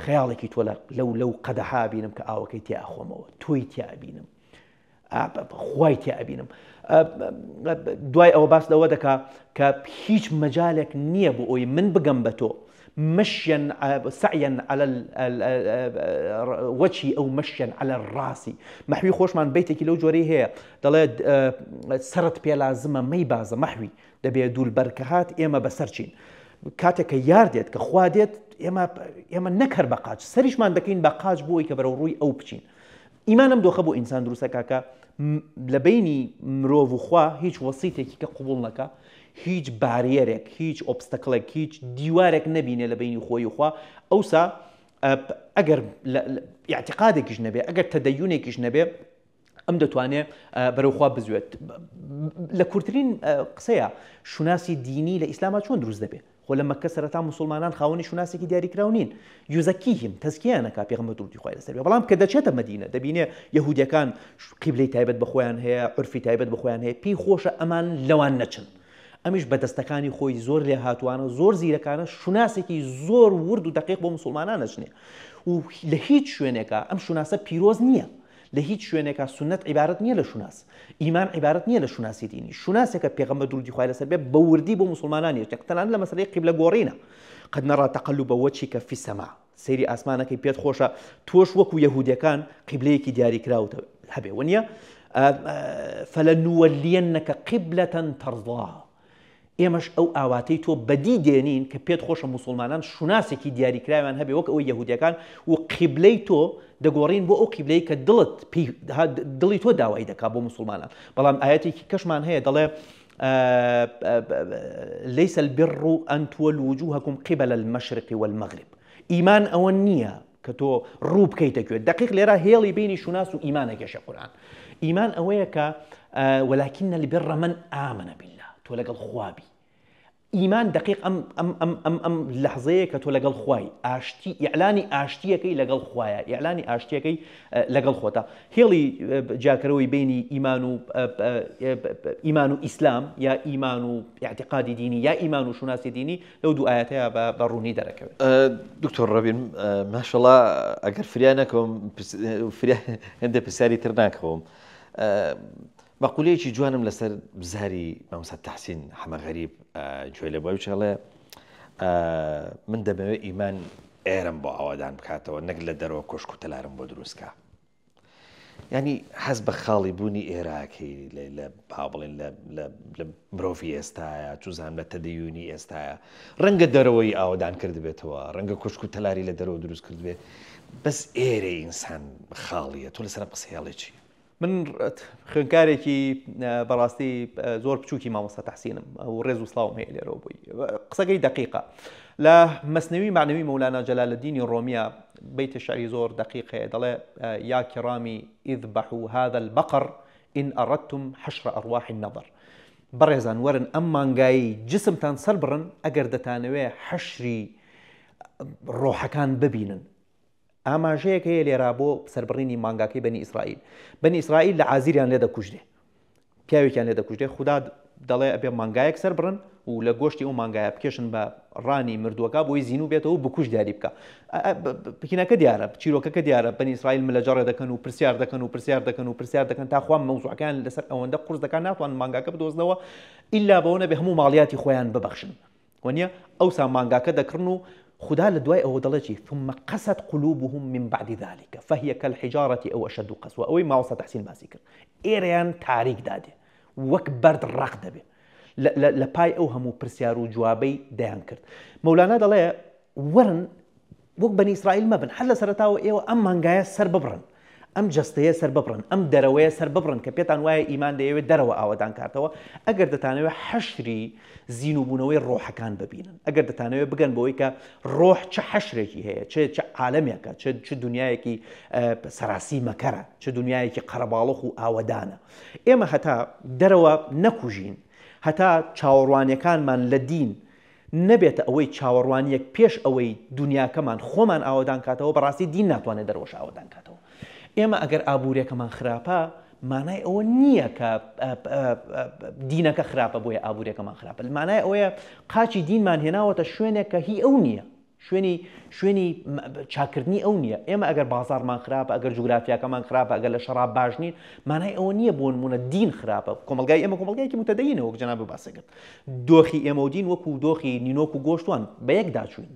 خەیاڵێکی تۆ لەو لەو قەدەحە ئەبینم کە ئاوەکەی تیا ئەخۆمەوە تۆی تیا ئەبینم خوای تیا ئەبینم دوای ئەوە باس لەوە دەکا کە هیچ مەجالێک نییە بۆ ئەوی من بگەم بە تۆ مشيا سعيا على وجهي او مشيا على الراسی مەحوی خۆشمان بیتێکی لەو جۆرەی هەیە دەڵێت سەرت پێ لازمە مەی بازە مەحوی دەبێ دوول بەرکە هات ئێمە بەسەر چین کاتێک کە یار دێت کە خوا دێت ئێمە ئێمە نەکەر بە قاچ سەریشمان دەکەین بە قاچ بۆی کە بەرەو ڕووی ئەو بچین ئیمان ئەم دۆخە بۆ ئینسان دروست ئەکا کە لە بەینی مرۆڤ و خوا هیچ وەسیتێکی کە قبوڵ نەکا، هیچ barrier ێک، هیچ obstacle ێک، هیچ دیوارێک نەبینێ لە بەینی خۆی و خوا، ئەوسا ئەگەر ئیعتیقادێکیش نەبێ، ئەگەر تەدەیونێکیش نەبێ، ئەم دەتوانێ بەرەو خوا بزوێت. لە کورتترین قسەیە شوناسی دینی لە ئیسلاما چۆن دروست دەبێ؟ خۆ لە مەککە سەرەتا موسڵمانان خاوەنی شوناسێکی دیاریکراو نین، یوزەکیهم، تەزکیەیان ئەکا پێغەمبەر دروودی خوای لەسەر بێ، بەڵام کە دەچێتە مەدینە دەبینێ یەهودیەکان قیبلەی تایبەت بە خۆیان هەیە، عورفی تایبەت بە خۆیان هەیە، پێی خۆشە ئەمان لەوان نەچن. ئەمیش بە دەستەکانی خۆی زۆر لێهاتووانە، زۆر زیرەکانە شوناسێکی زۆر ورد و دەقیق بۆ موسڵمانان ئەچنێ و لە هیچ شوێنێکا ئەم شوناسە پیرۆز نییە. لە هیچ شوێنێکا سوننەت عیبارەت نییە لە شوناس، ئیمان عیبارەت نییە لە شوناسی دینی، شوناسێکە پێغەمبەر دروودی خوای لەسەر بێ بە وردی بۆ موسڵمانان یەشتێ، تەنانەت لە مەسەلەی قیبلە گۆڕینە، قد نرى تقلب وجهک فی السماء، سەیری ئاسمانەکەی پێت خۆشە تۆش وەکو یەهودیەکان قیبلەیەکی دیاریکراوت هەبێ وەنیە؟ فلنولینک قبلە ترضاها، ئێمەش ئەو ئاواتەی تۆ بەدی دێنین کە پێت خۆشە موسوڵمانان شوناسێکی دیاریکراویان هەبێ وەک ئەوەی یەهودیەکان و قیبلەی تۆ دەگۆڕین بۆ ئەو قیبلەی کە دڵت پێی دڵی تۆ داوای دەکا بۆ موسوڵمانان بەڵام ئایەتێکی کەشمان هەیە دەڵێ ليس البر أن تولوا وجوهكم قبل المشرق والمغرب ئیمان ئەوە نییە کە تۆ ڕوو بکەیتە کوێ دەقیق لێرە هێڵی بینی شوناس و ئیمان ئەکێشێ قورئان ئیمان ئەوەیە کە ولكن البر من آمن بالله تۆ لەگەڵ خوا بی ئیمان دەقیق ئەم ئەم ئەم ئەم ئەم لەحزەیە کە تۆ لەگەڵ خوای ئاشتی ئیعلانی ئاشتیەکەی لەگەڵ خوایە ئیعلانی ئاشتیەکەی لەگەڵ خۆتە هێڵی جیاکەرەوەی بینی ئیمان و ئیمان و ئیسلام یا ئیمان و اعتقادی دینی یا ئیمان و شوناسی دینی لەو دوو ئایەتەیا بە ڕوونی دەرەکەوێت. دکتۆر ڕەبین ماشەڵا ئەگەر فریا نەکەوم فریا هەندێک پرسیاری تر ناکەوم مەقولەیەکی جوانم لەسەر زاری مامۆستا تەحسین حەمە غەریب گوێ لێ بووە ئەویش ئەڵێ من دەمەوێت ئیمان ئێرەم بۆ ئاوادان بکاتەوە نەک لە دەرەوە کۆشک و تەلارم بۆ دروستکە. یانی حەز بە خاڵی بوونی ئێراکەی لە با بڵێن لە مرۆڤی ئێستاە چوزان لە تەدەیونی ئێستاە ڕەنگە دەرەوەی ئاوەدان کردبێتەوە ڕەنگە کوشک و تەلاری لە دەرەوە دروست کردبێت بەس ئێرە ئینسان خاڵیە تۆ لەسەر قسەیەڵێ چی؟ من خوێنکارێکی بەڕاستی زۆر بچووکی مامۆستا تەحسینم و ڕێز و سڵاوم هەیە لێرەوە بۆی قسەکەی دەقیقە لە مەسنەوی مەعنەوی مەولانا جەلالەدینی ڕۆمیە بەیتە شعری زۆر دەقیق هەیە دەڵێ یا کرامی اذبحوا هذا البقر إن أردتم حشر أرواح النظر بەڕێزان وەرن ئەم مانگایی جسمتان سەربڕن ئەگەر دەتانەوێ حەشری ڕۆحەکان ببینن ئاماژەیەک هەیە لێرە بۆ سەربڕینی مانگاکەی بەنی ئیسرائیل. بەنی ئیسرائیل لە عازیریان لێ دەکوژرێ. پیاوێکیان لێ دەکوژرێ. خودا دەڵێ ئەبێ مانگایەک سەربڕن و لە گۆشتی ئەو مانگایە بکێشن بە ڕانی مردووەکە بۆی زینوو بێتەوە و بکوژ دیاری بکا. پکینەکە دیارە، چیرۆکەکە دیارە، بەنی ئیسرائیل ملەجەڕێ دەکەن و پرسیار دەکەن و پرسیار دەکەن و پرسیار دەکەن تا خوا مەوزوعەکەیان لەسەر ئەوەندە قورس دەکات ناتوانن مانگاکە بدۆزنەوە ئیلا بەوە نەبێ هەموو ماڵیاتی خۆیان ببەخشن. وەنیە؟ ئەوسا مانگاکە دەکڕن و خودا لە دوای ئەوە دەڵێ چی؟ ثم قست قلوبهم من بعد ذلك فهي كالحجارة أو أشد قسوة ئەوەی مامۆستا تەحسین باسی کرد ئێرەیان تاریک دادێ وەک بەرد ڕەق دەبێ لە پای ئەو هەموو پرسیار و جوابەی دەیان کرد مەولانا دەڵێ وەرن وەک بەنی ئیسرائیل مەبن، هەر لە سەرەتاوە ئێوە ئەم مانگایە سەر ببڕن، ئەم جەستەیە سەر ببڕن، ئەم دەرەوەیە سەر ببڕن کە پێتان وایە ئیمان دەیەوێت دەرەوە ئاوەدان کاتەوە، ئەگەر دەتانەوێت حەشری زینووبوونەوەی ڕۆحەکان ببینن، ئەگەر دەتانەوێت بگەن بەوەی کە ڕۆح چ حەشرێکی هەیە، چ چ عالەمێکە، چ چ دنیایەکی سەراسی مەکەرە، چ دنیایەکی قەرەباڵغ و ئاوەدانە. ئێمە هەتا دەرەوە نەکوژین، هەتا چاوەڕوانیەکانمان لە دین نەبێتە ئەوەی چاوەڕوانیەک پێش ئەوەی دونیاکەمان خۆمان ئاوەدان کاتەوە بەڕاستی دین ناتوانێت دەرەوەش ئاوەدان کاتەوە ئێمە ئەگەر ئابوورێکەمان خراپە مانای ئەوە نییە کە دینەکە خراپە بۆیە ئابوورێکەمان خراپە مانای ئەوەیە قاچی دینمان هێناوەتە شوێنێک کە هی ئەو نییە شوێنی شوێنی چاکردنی ئەو نییە ئێمە ئەگەر بازارمان خراپە ئەگەر جوگرافیاکەمان خراپە ئەگەر لە شەراب باش نین مانای ئەوە نییە بۆ نمونە دین خراپە کۆمەلگای ئێمە کۆمەلگایکی متەدەینە وەک جەناب باسە کرد دۆخی ئێمە و دین وەکو دۆخی نینۆک و گۆشت وان، بە یەکدا چووین.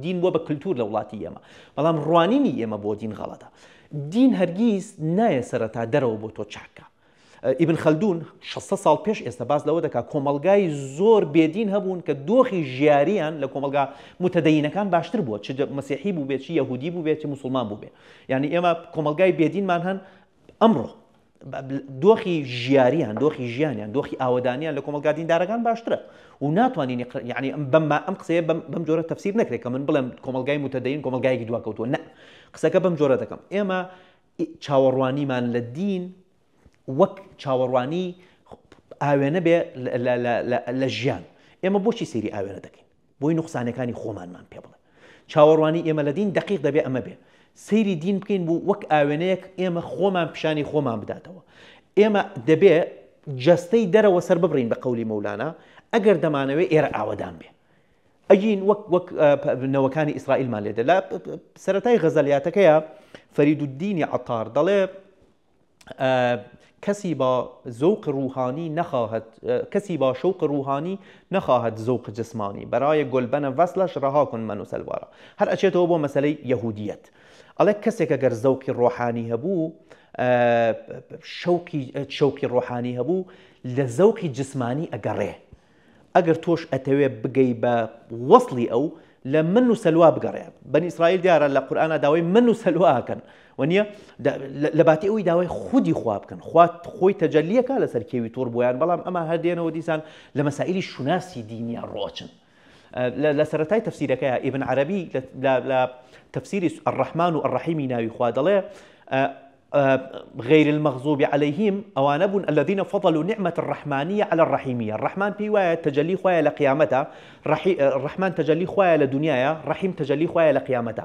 دین بووە بە کلتور لە وڵاتی ئێمە. بەڵام ڕوانینی ئێمە بۆ دین غەڵەتە. دین هەرگیز نایە سەرەتا دەرەوە بۆ تۆ چاک کا. ئیبن خەلدون 600 ساڵ پێش ئێستا باس لەوە دەکا کۆمەڵگای زۆر بێدین هەبوون کە دۆخی ژیاریان لە کۆمەڵگا متەدەینەکان باشتر بووە، چ مەسیحی بووبێ، چ یەهودی بووبێ، چ موسڵمان بووبێ. یانی ئێمە کۆمەڵگای بێدینمان هەن ئەمڕۆ. دۆخی ژیاریان دۆخی ژیانیان دۆخی ئاوەدانیان لە کۆمەڵگا دیندارەکان باشترە و ناتوانین یعنی ئەم بەم ئەم قسەیە بەم جۆرە تەفسیر نەکرێت کە من بڵێم کۆمەڵگای متدەین کۆمەڵگایەکی دواکەوتووە نە قسەکە بەم جۆرە دەکەم ئێمە چاوەڕوانیمان لە دین وەک چاوەڕوانی ئاوێنە بێ لە ژیان ئێمە بۆچی سەیری ئاوێنە دەکەین بۆی نوقسانەکانی خۆمانمان پێ بڵێ چاوەڕوانی ئێمە لە دین دەقیق دەبێ ئەمە بێ سەیری دین بکەین بوو وەک ئاوێنەیەک ئێمە خۆمان پیشانی خۆمان بداتەوە ئێمە دەبێ جەستەی دەرەوە سەر ببڕین بە قەولی مەولانا ئەگەر دەمانەوێ ئێرە ئاوەدان بێ ئەگین وەک وەک نەوەکانی ئیسرائیلمان لێدە لە سەتای غەزەلیاتەکەیە فەریدودینی عەتار دەڵێ کەسی با زوق روحانی نخواهد کسی با شوق روحانی نخواهد زوق جسمانی برای گلبن وصلش رها کن من و سلوارا هەر ئەچێتەوە بۆ مەسەلەی یەهودیەت ئەڵێ کەسێک ئەگەر زەوقی ڕۆحانی هەبوو شەوقی شەوقی ڕۆحانی هەبوو لە زەوقی جسمانی ئەگەڕێ ئەگەر تۆش ئەتەوێ بگەی بە وەسڵی ئەو لە من و سەلوا بگەڕێ. بەنی ئیسرائیل دیارە لە قورئانا داوای من و سەلوا ئەکەن و نییە لە باتی ئەوی داوای خودی خوا بکەن خوا خۆی تەجەلیەکە لەسەر کێوی تۆر بۆیان بەڵام ئەمە هەر دێنەوە دیسان لە مەسائلی شوناسی دینیان ڕۆچن لە سەرەتای تەفسیرەکەی ئیبن عەرەبی لە تەفسیری الرحمن و الرحیمی ناوی خوا دەڵێ غیر المغضوب علیهم ئەوانە بوون الذین فضلوا نعمة الرحمانیە علی الرحیمیە ڕەحمان پێی وایە تەجەلی خوایە لە قیامەتە ڕەحمان تەجەلی خوایە لە دنیاە ڕەحیم تەجەلی خوایە لە قیامەتە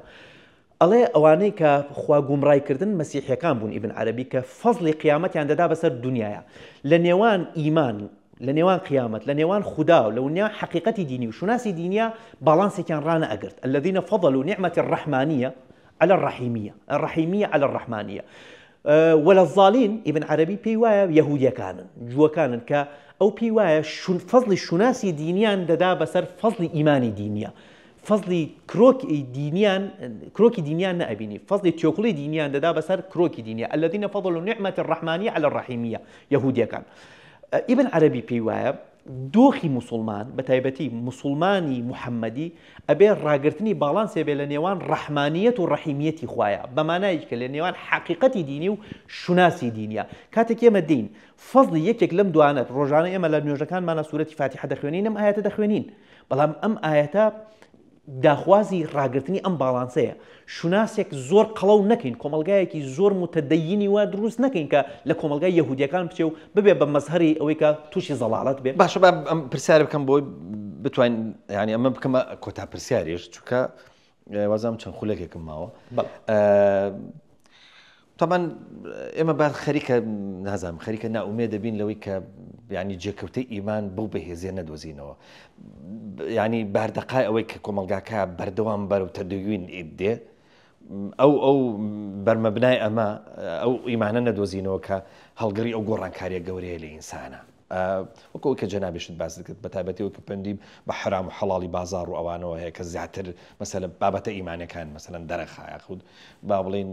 ئەڵێ ئەوانەی کە خوا گومڕای کردن مەسیحیەکان بوون ئیبن عەرەبی کە فەزڵی قیامەتیان دەدا بەسەر دنیاە لە نێوان ئیمان لە نێوان قیامەت لە نێوان خودا و لە نێوان حەقیقەتی دینی و شوناسی دینیە باڵانسێکیان ڕانەئەگرت الذین فضلوا نعمة الرحمانیە علی الرحیمیە الرحیمیە علی الرحمانیە ولا الضالین ئیبن عەرەبی پێی وایە یەهودیەکانن جووەکانن کە ئەو پێی وایە شون فەزڵی شوناسی دینیان دەدا بەسەر فەزڵی ئیمانی دینیە فەزڵی کرۆکی دینیان کرۆکی دینیان نەئەبینی فەزڵی تێکوڵی دینیان دەدا بەسەر کرۆکی دینیە الذین فضلوا نعمة الرحمانیە علی الرحیمیە یەهودیەکان ئیبن عەرەبی پێی وایە دۆخی موسوڵمان بە تایبەتی موسوڵمانی محەممەدی ئەبێ ڕاگرتنی باڵانسێ بێ لە نێوان ڕەحمانیەت و ڕەحیمیەتی خوایە بە مانایەکی کە لە نێوان حەقیقەتی دینی و شوناسی دینیە کاتێک ئێمە دێین فەزڵی یەکێک لەم دوانە ڕۆژانە ئێمە لە نوێژەکانمانە سورەتی فاتیحە دەخوێنین ئەم ئایەتە دەخوێنین بەڵام ئەم ئایەتە داخوازی ڕاگرتنی ئەم باڵانسەیە، شوناسێک زۆر قەڵەو نەکەین، کۆمەڵگایەکی زۆر موتەدەینی وا دروست نەکەین کە لە کۆمەڵگای یەهودیەکان بچێ و ببێ بە مەزهەری ئەوەی کە تووشی زەڵاڵەت بێ. باشە با ئەم پرسیارە بکەم بۆی بتوانین یانی ئەمە بکەمە کۆتا پرسیاریش چونکە وازانم چەند خولەکێکم ماوە. بەڵێ. تەبعەن ئێمە با خەریکە نازانم خەریکە نائومێد دەبین لەوەی کە ینی جێکەوتەی ئیمان بەو بەهێزیە نەدۆزینەوە ینی باردەقای ئەوەی کە کۆمەلگاکە بەردەوام بەرەو تەدوین دێ ئەو ئەو بەرمەبنای ئەمە ئەو ئیمانە نەدۆزینەوە کە هەڵگری ئەو گۆڕانکاریە گەورەیە لە ئینسانە وەکو ئەوەی کە جەنابیشت باست کرد بە تایبەتی ئەوەی کە پەیوەندی بە حەرام و حەڵاڵی بازاڕ و ئەوانەوە هەیە کە زیاتر مەسەلە بابەتە ئیمانەکان مەسەلەن دەرەخا یاخود با بڵێین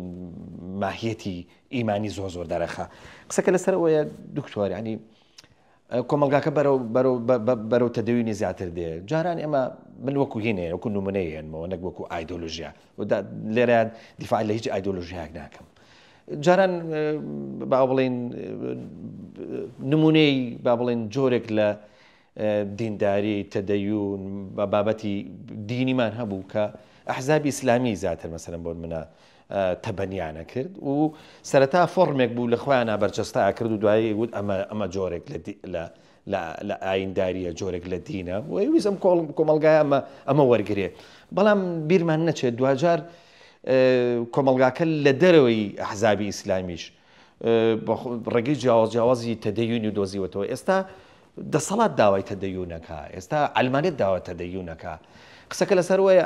ماهیەتی ئیمانی زۆر زۆر دەرەخا قسەکە لەسەر ئەوەیە دکتۆر ینی کۆمەلگاکە بەرەو بەرەو بەرەو تەدەوینی زیاتر دێ جاران ئێمە من وەکو هینێ وەکو نمونەی هێنمەوە نەک وەکو ئایدۆلۆژیا لێرە دیفاع لە هیچ ئایدۆلۆژیایەک ناکەم جاران با بڵێین نمونەی با بڵێن جۆرێک لە دینداری تەدەیون بە بابەتی دینیمان هەبوو کە ئەحزابی ئیسلامی زیاتر مەسەرم بۆ منە تەبەنیانە کرد و سەرەتا فۆرمێک بوو لە خۆیان بەرجەستا کرد و دوایی وت ئەمە ئەمە جۆرێک لە لە ئاینداریە جۆرێک لە دینە و ویزم کۆمەلگای ئەمە ئەمە وەرگێ بەڵام بیرمان نەچێت دوجار کۆمەڵگاکە لە دەرەوەی ئەحزابی ئیسلامیش ڕێگەی جیاواز جیاوازی تەدەیونی دۆزیوەتەوە ئێستا دەسەڵات داوای تەدەیونەکە ئێستا عەلمانیەت داوای تەدەیونەکە قسەکە لەسەر وەیە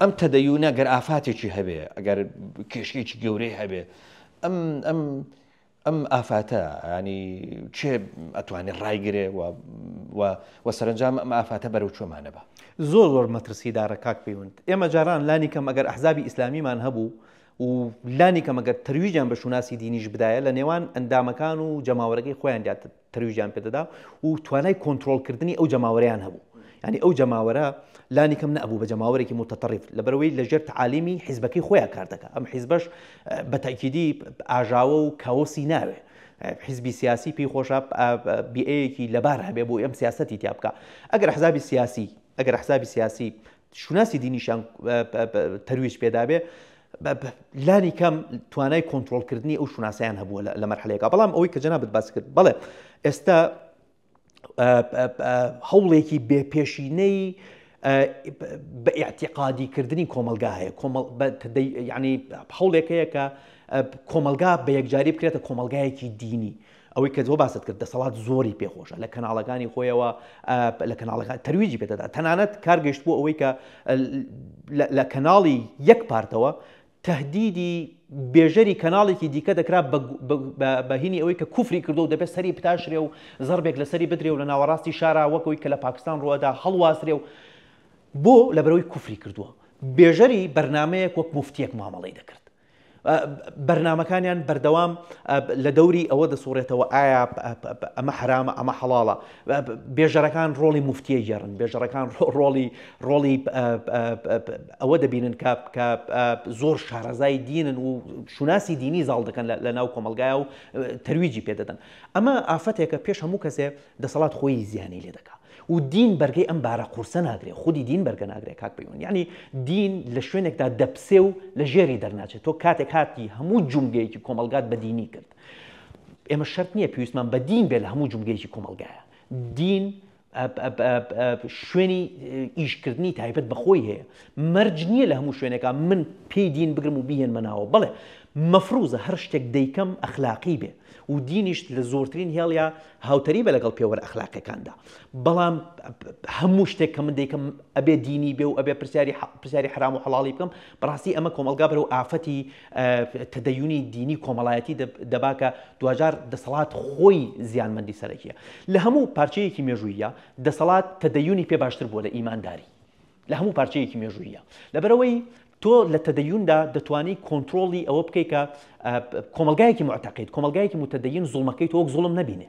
ئەم تەدەیونە گەر ئافاتێکی هەبێ ئەگەر کێشەیەکی گەورەی هەبێ ئەم ئەم ئەم ئافاتە ینی کێ ئەتوانێت ڕایگرێ و و سەرنجام ئەم ئافاتە بەرەو کوێمانە بە؟ زۆر زۆر مەترسیدارە کاک پەیوەند. ئێمە جاران لانی کەم ئەگەر ئەحزابی ئیسلامیمان هەبوو و لانی کەم ئەگەر تەرویجیان بە شوناسی دینیش بدایە لە نێوان ئەندامەکان و جەماوەرەکەی خۆیاندا تەرویجیان پێدەدا و توانای کۆنترۆڵکردنی ئەو جەماوەرەیان هەبوو. یانی ئەو جەماوەرە لانی کەم نەئەبوو بە جەماوەرێکی موتەتەڕیف لەبەرئەوەی لەژێر تەعالیمی حیزبەکەی خۆیان کار دەکا ئەم حیزبەش بە تەئکیدی ئاژاوە و کاوسی ناوێ حیزبی سیاسی پێی خۆشە بیئەیەکی لەبار هەبێ بۆ ئەم سیاسەتی تیا بکا ئەگەر حزابی سیاسی ئەگەر حزابی سیاسی شوناسی دینیشیان تەرویج پێدابێ لانی کەم توانای کۆنترۆڵکردنی ئەو شوناسیان هەبووە لە مەرحلەیەکە بەڵام ئەوەی کە جەنابت باس کرد بەڵێ ئێستا هەوڵێکی بێپێشینەی بە ئیعتیقادیکردنی کۆمەلگا هەیە ینی هەوڵێک هەیە کە کۆمەلگا بە یەکجاری بکرێتە کۆمەلگایەکی دینی ئەوەی کە زۆ باست کرد دەسەڵات زۆری پێخۆشە لە کەناڵەکانی خۆیەوە لە کەناڵەکان تەرویجی پێدەدا تەنانەت کار گەشت بۆ ئەوەی کە لە کەناڵی یەک پارتەوە تەهدیدی بێژەری کەناڵێکی دیکە دەکرا بە هینی ئەوەی کە کوفری کردو و دەبێت سەری بتاشرێ و زەربێک لەسەری بدرێ و لە ناوەڕاستی شارا وەک ئەوەی کە لە پاکستان ڕووەدا هەڵواسرێ و بۆ لەبەرەوەی کوفری کردووە بێژەری بەرنمەیەک وەک موفتیەک مامەڵەی دەکرد. بەرنامەکانیان بەردەوام لە دەوری ئەوە دەسوڕێتەوە ئایا ئەمە حرامە ئەمە حەڵاڵە بێژەرەکان ڕۆڵی موفتیە گێڕن بێژەرەکان ڕۆڵی ڕۆڵی ئەوە دەبینن کە کە زۆر شارەزای دینن و شوناسی دینی زاڵ دەکەن لە ناو کۆمەلگایە و تەرویجی پێدەدەن ئەمە ئافەتێکە پێش هەموو کەسێ دەسەڵات خۆی زیانی لێ دەکا و دین بەرگەی ئەم بارە قورسە ناگرێ خودی دین بەرگە ناگرێ کاک پەیوەند یعنی دین لە شوێنێکدا دەپسێ و لە ژێری دەرناچێت تۆ کاتێک هاتی هەموو جومگەیەکی کۆمەلگات بە دینی کرد ئێمە شەرت نییە پێویستمان بە دین بێ لە هەموو جومگەیەکی کۆمەلگایە دین شوێنی ئیشکردنی تایبەت بە خۆی هەیە مەرج نییە لە هەموو شوێنێکا من پێی دین بگرم و بیهێنمە ناوە بەڵێ مەفروزە هەر شتێک دەیکەم ئەخلاقی بێ و دینیش لە زۆرترین هێڵیا هاوتەریبە لەگەڵ پێوەرە ئەخلاقیەکاندا بەڵام هەموو شتێک کە من دەیکەم ئەبێ دینی بێ و ئەبێ پرسیاری پرسیاری حرام و حەڵاڵی بکەم بەڕاستی ئەمە کۆمەڵگا بەرەو ئافەتی تەدەیونی دینی کۆمەڵایەتی دەبا کە دواجار دەسەڵات خۆی زیانمەندی سەرەکیە لە هەموو پارچەیەکی مێژوویە دەسەڵات تەدەیونی پێ باشتر بووە لە ئیمانداری لە هەموو پارچەیەکی مێژوویە لەبەرەوەی تۆ لە تەدەیوندا دەتوانی کۆنترۆڵی ئەوە بکەیت کە کۆمەلگایەکی معتەقید کۆمەلگایەکی متدەین زوڵمەکەی تۆ وەک زوڵم نەبینێ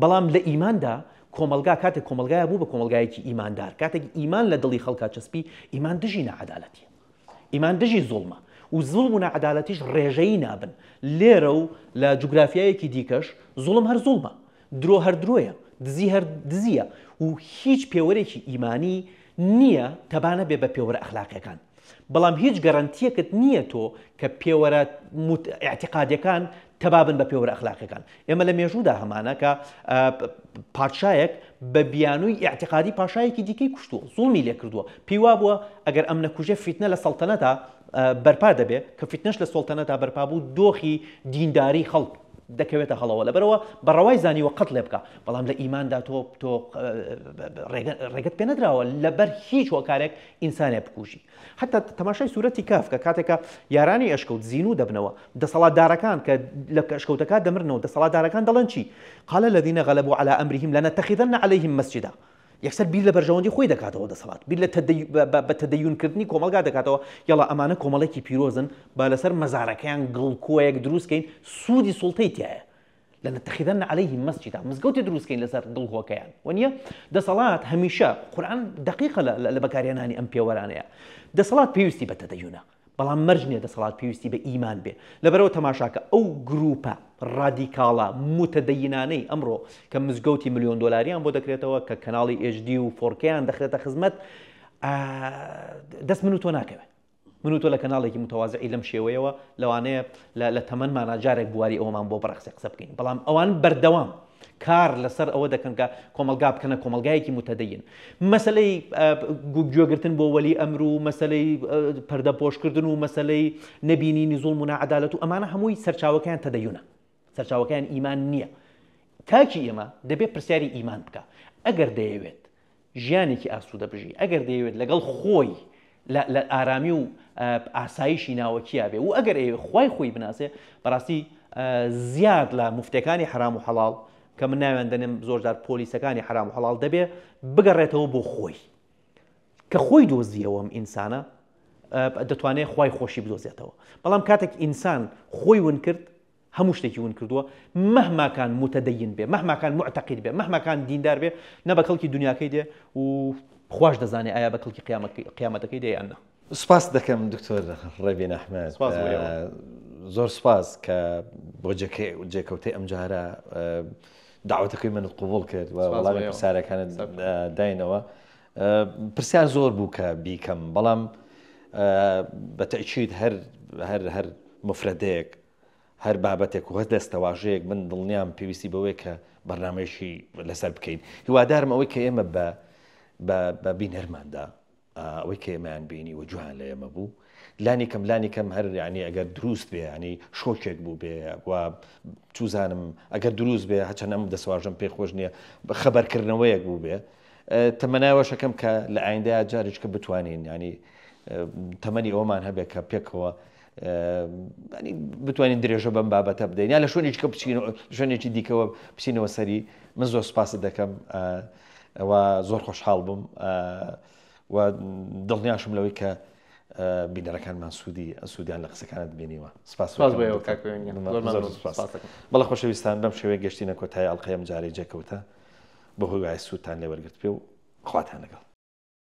بەڵام لە ئیماندا کۆمەڵگا کاتێک کۆمەڵگایە بوو بە کۆمەڵگایەکی ئیماندار، کاتێک ئیمان لە دڵی خەڵکا چەسپی، ئیمان دژی ناعەدالەتیە. ئیمان دژی زوڵمە و زوڵم و ناعەدالەتیش ڕێژەیی نابن. لێرە و لە جوگرافیایەکی دیکەش زوڵم هەر زوڵمە، درۆ هەر درۆیە، دزی هەر دزییە و هیچ پێوەرێکی ئیمانی نییە تەبا نەبێ بە پێوەرە ئەخلاقیەکان. بەڵام هیچ گەرەنتیەکت نییە تۆ کە پێوەرە ئیعتیقادیەکان تەبا بن بە پێوەرە ئەخلاقیەکان. ئێمە لە مێژوودا هەمانە کە پادشایەک بە بیانووی ئیعتیقادی پاشایەکی دیکەی کوشتووە، زوڵمی لێ کردووە، پێی وابووە ئەگەر ئەم نەکوژێ فیتنە لە سەڵتەنەتا بەرپا دەبێ، کە فیتنەش لە سەڵتەنەتا بەرپا بوو دۆخی دینداری خەڵک دەکەوێتە هەڵەوە، لەبەرئەوە بە ڕەوای زانیوە قەتڵێ بکا، بەڵام لە ئیماندا تۆ تۆ ڕێگەت پێ نەدراوە لەبەر هیچ هۆکارێک ئینسانێ بکوژی. حتا تەماشای سورەتی کاف کە کاتێک کە یارانی ئەشکەوت زینوو دەبنەوە دەسەڵاتدارەکان کە لە ئەشکەوتەکە دەمرنەوە دەسەڵاتدارەکان دەڵێن چی قال الذين غلبوا على أمرهم لنتخذن عليهم مسجدا یەکسەر بیر لە بەرژەوەندی خۆی دەکاتەوە دەسەڵات بیر لە بە تەدەیونکردنی کۆمەڵگا دەکاتەوە یاڵا ئەمانە کۆمەڵێکی پیرۆزن با لەسەر مەزارەکەیان گڵکۆیەک دروستکەین سوودی سوڵتەی تایە لنتخذن علیهم مسجدا مزگەوتێ دروست کەین لەسەر گڵکۆکەیان وەنیە دەسەڵات هەمیشە قورئان دەقیقە لە بەکارهێنانی ئەم پێوەرانەیە دەسەڵات پێویستی بە تەدەیونە بەڵام مەرج نییە دەسەڵات پێویستی بە ئیمان بێ لەبەرەوە تەماشاکە ئەو گروپە ڕادیکاڵە متدەینانەی ئەمڕۆ کە مزگەوتی ملیۆن دۆلاریان بۆ دەکرێتەوە کە کەناڵی HD و 4K یان دەخرێتە خزمەت دەست من و تۆ ناکەوێت من و تۆ لە کەناڵێکی متەوازعی لەم شێوەیەوە لەوانەیە لە تەمەنمانا جارێک بواری ئەوەمان بۆ بڕەخسێ قسە بکەین، بەڵام ئەوان بەردەوام کار لەسەر ئەوە دەکەن کە کۆمەڵگا بکەنە کۆمەڵگایەکی متەدەین. مەسەلەی گوێگرتن بۆ وەلی ئەمر و مەسەلەی پەردەپۆشکردن و مەسەلەی نەبینینی زوڵم و ناعەدالەت و ئەمانە هەمووی سەرچاوەکەیان تەدەیونە، سەرچاوەکەیان ئیمان نییە. تاکی ئێمە دەبێ پرسیاری ئیمان بکا ئەگەر دەیەوێت ژیانێکی ئاسوودە بژی، ئەگەر دەیەوێت لەگەڵ خۆی لە ئارامی و ئاسایشی ناوەکیا بێ و ئەگەر ئەیەوێت خوای خۆی بناسێ، بەڕاستی زیاد لە موفتیەکانی حەرام و حەڵاڵ کە من ناویان دەنێم زۆرجار پۆلیسەکانی حەرام و حەڵاڵ دەبێ بگەڕێتەوە بۆ خۆی کە خۆی دۆزیەوە ئەم ئینسانە دەتوانێت خوای خۆشی بدۆزێتەوە بەڵام کاتێک ئینسان خۆی ون کرد. هەموو شتێکی ون کردووە مەهما کان متدین بێ مەهما کان معتقد بێ مەهما کان دیندار بێ نە بە کەڵکی دنیاکەی دێ و خواش دەزانێ ئایا بە کەڵکی قیامەتەکەی دێ یان نا. سوپاست دەکەم دکتۆر ڕێبین ئەحمەد. سوپاس بۆ ئێوە. زۆر سوپاس کە بۆ جێکەوتەی ئەمجارە داوەتەکەی منت قبوڵ کرد و وەڵامی پرسیارەکانت داینەوە. پرسیار زۆر بوو کە بیکەم بەڵام بە تەئکید هەر هەر هەر مفرەدەیەک هەر بابەتێک و هەر دەستەواژەیەک من دڵنیام پێویستی بەوەیە کە بەرنامەیەکی لەسەر بکەین هیوادارم ئەوەی کە ئێمە بە بە بینەرماندا ئەوەی کە ئێمەیان بینی و جوان لە ئێمە بوو لانی کەم لانی کەم هەر ینی ئەگەر دروست بێ ینی شۆکێک بوو بێ و چوزانم ئەگەر دروست بێ هەچەند ئەم دەسواژەم پێ خۆش نییە خەبەرکردنەوەیەک بوو بێ تەمەنای ئەوەشەکەم کە لە ئایندەیا جارێکە بتوانین ینی تەمەنی ئەومان هەبێت کە پێکەوە بتوانین درێژە بەم بابەتە بدەین یا لە شوێنێکە بچین شوێنێکی دیکەوە بچینەوە سەری من زۆر سپاست دەکەم ئەوە زۆر خۆشحاڵ بووم و دڵنیاشم لەوەی کە بینەرەکانمان سوودی سوودیان لە قسەکانت بینیوە سپاس بەڵە خۆشەویستان بەم شێوەیە گەشتینە کۆتایی ئەڵلقەیەم جارەی جێکەوتە بە هیوای سوودتان لێ وەرگرت بێ و خواتان لەگەڵ.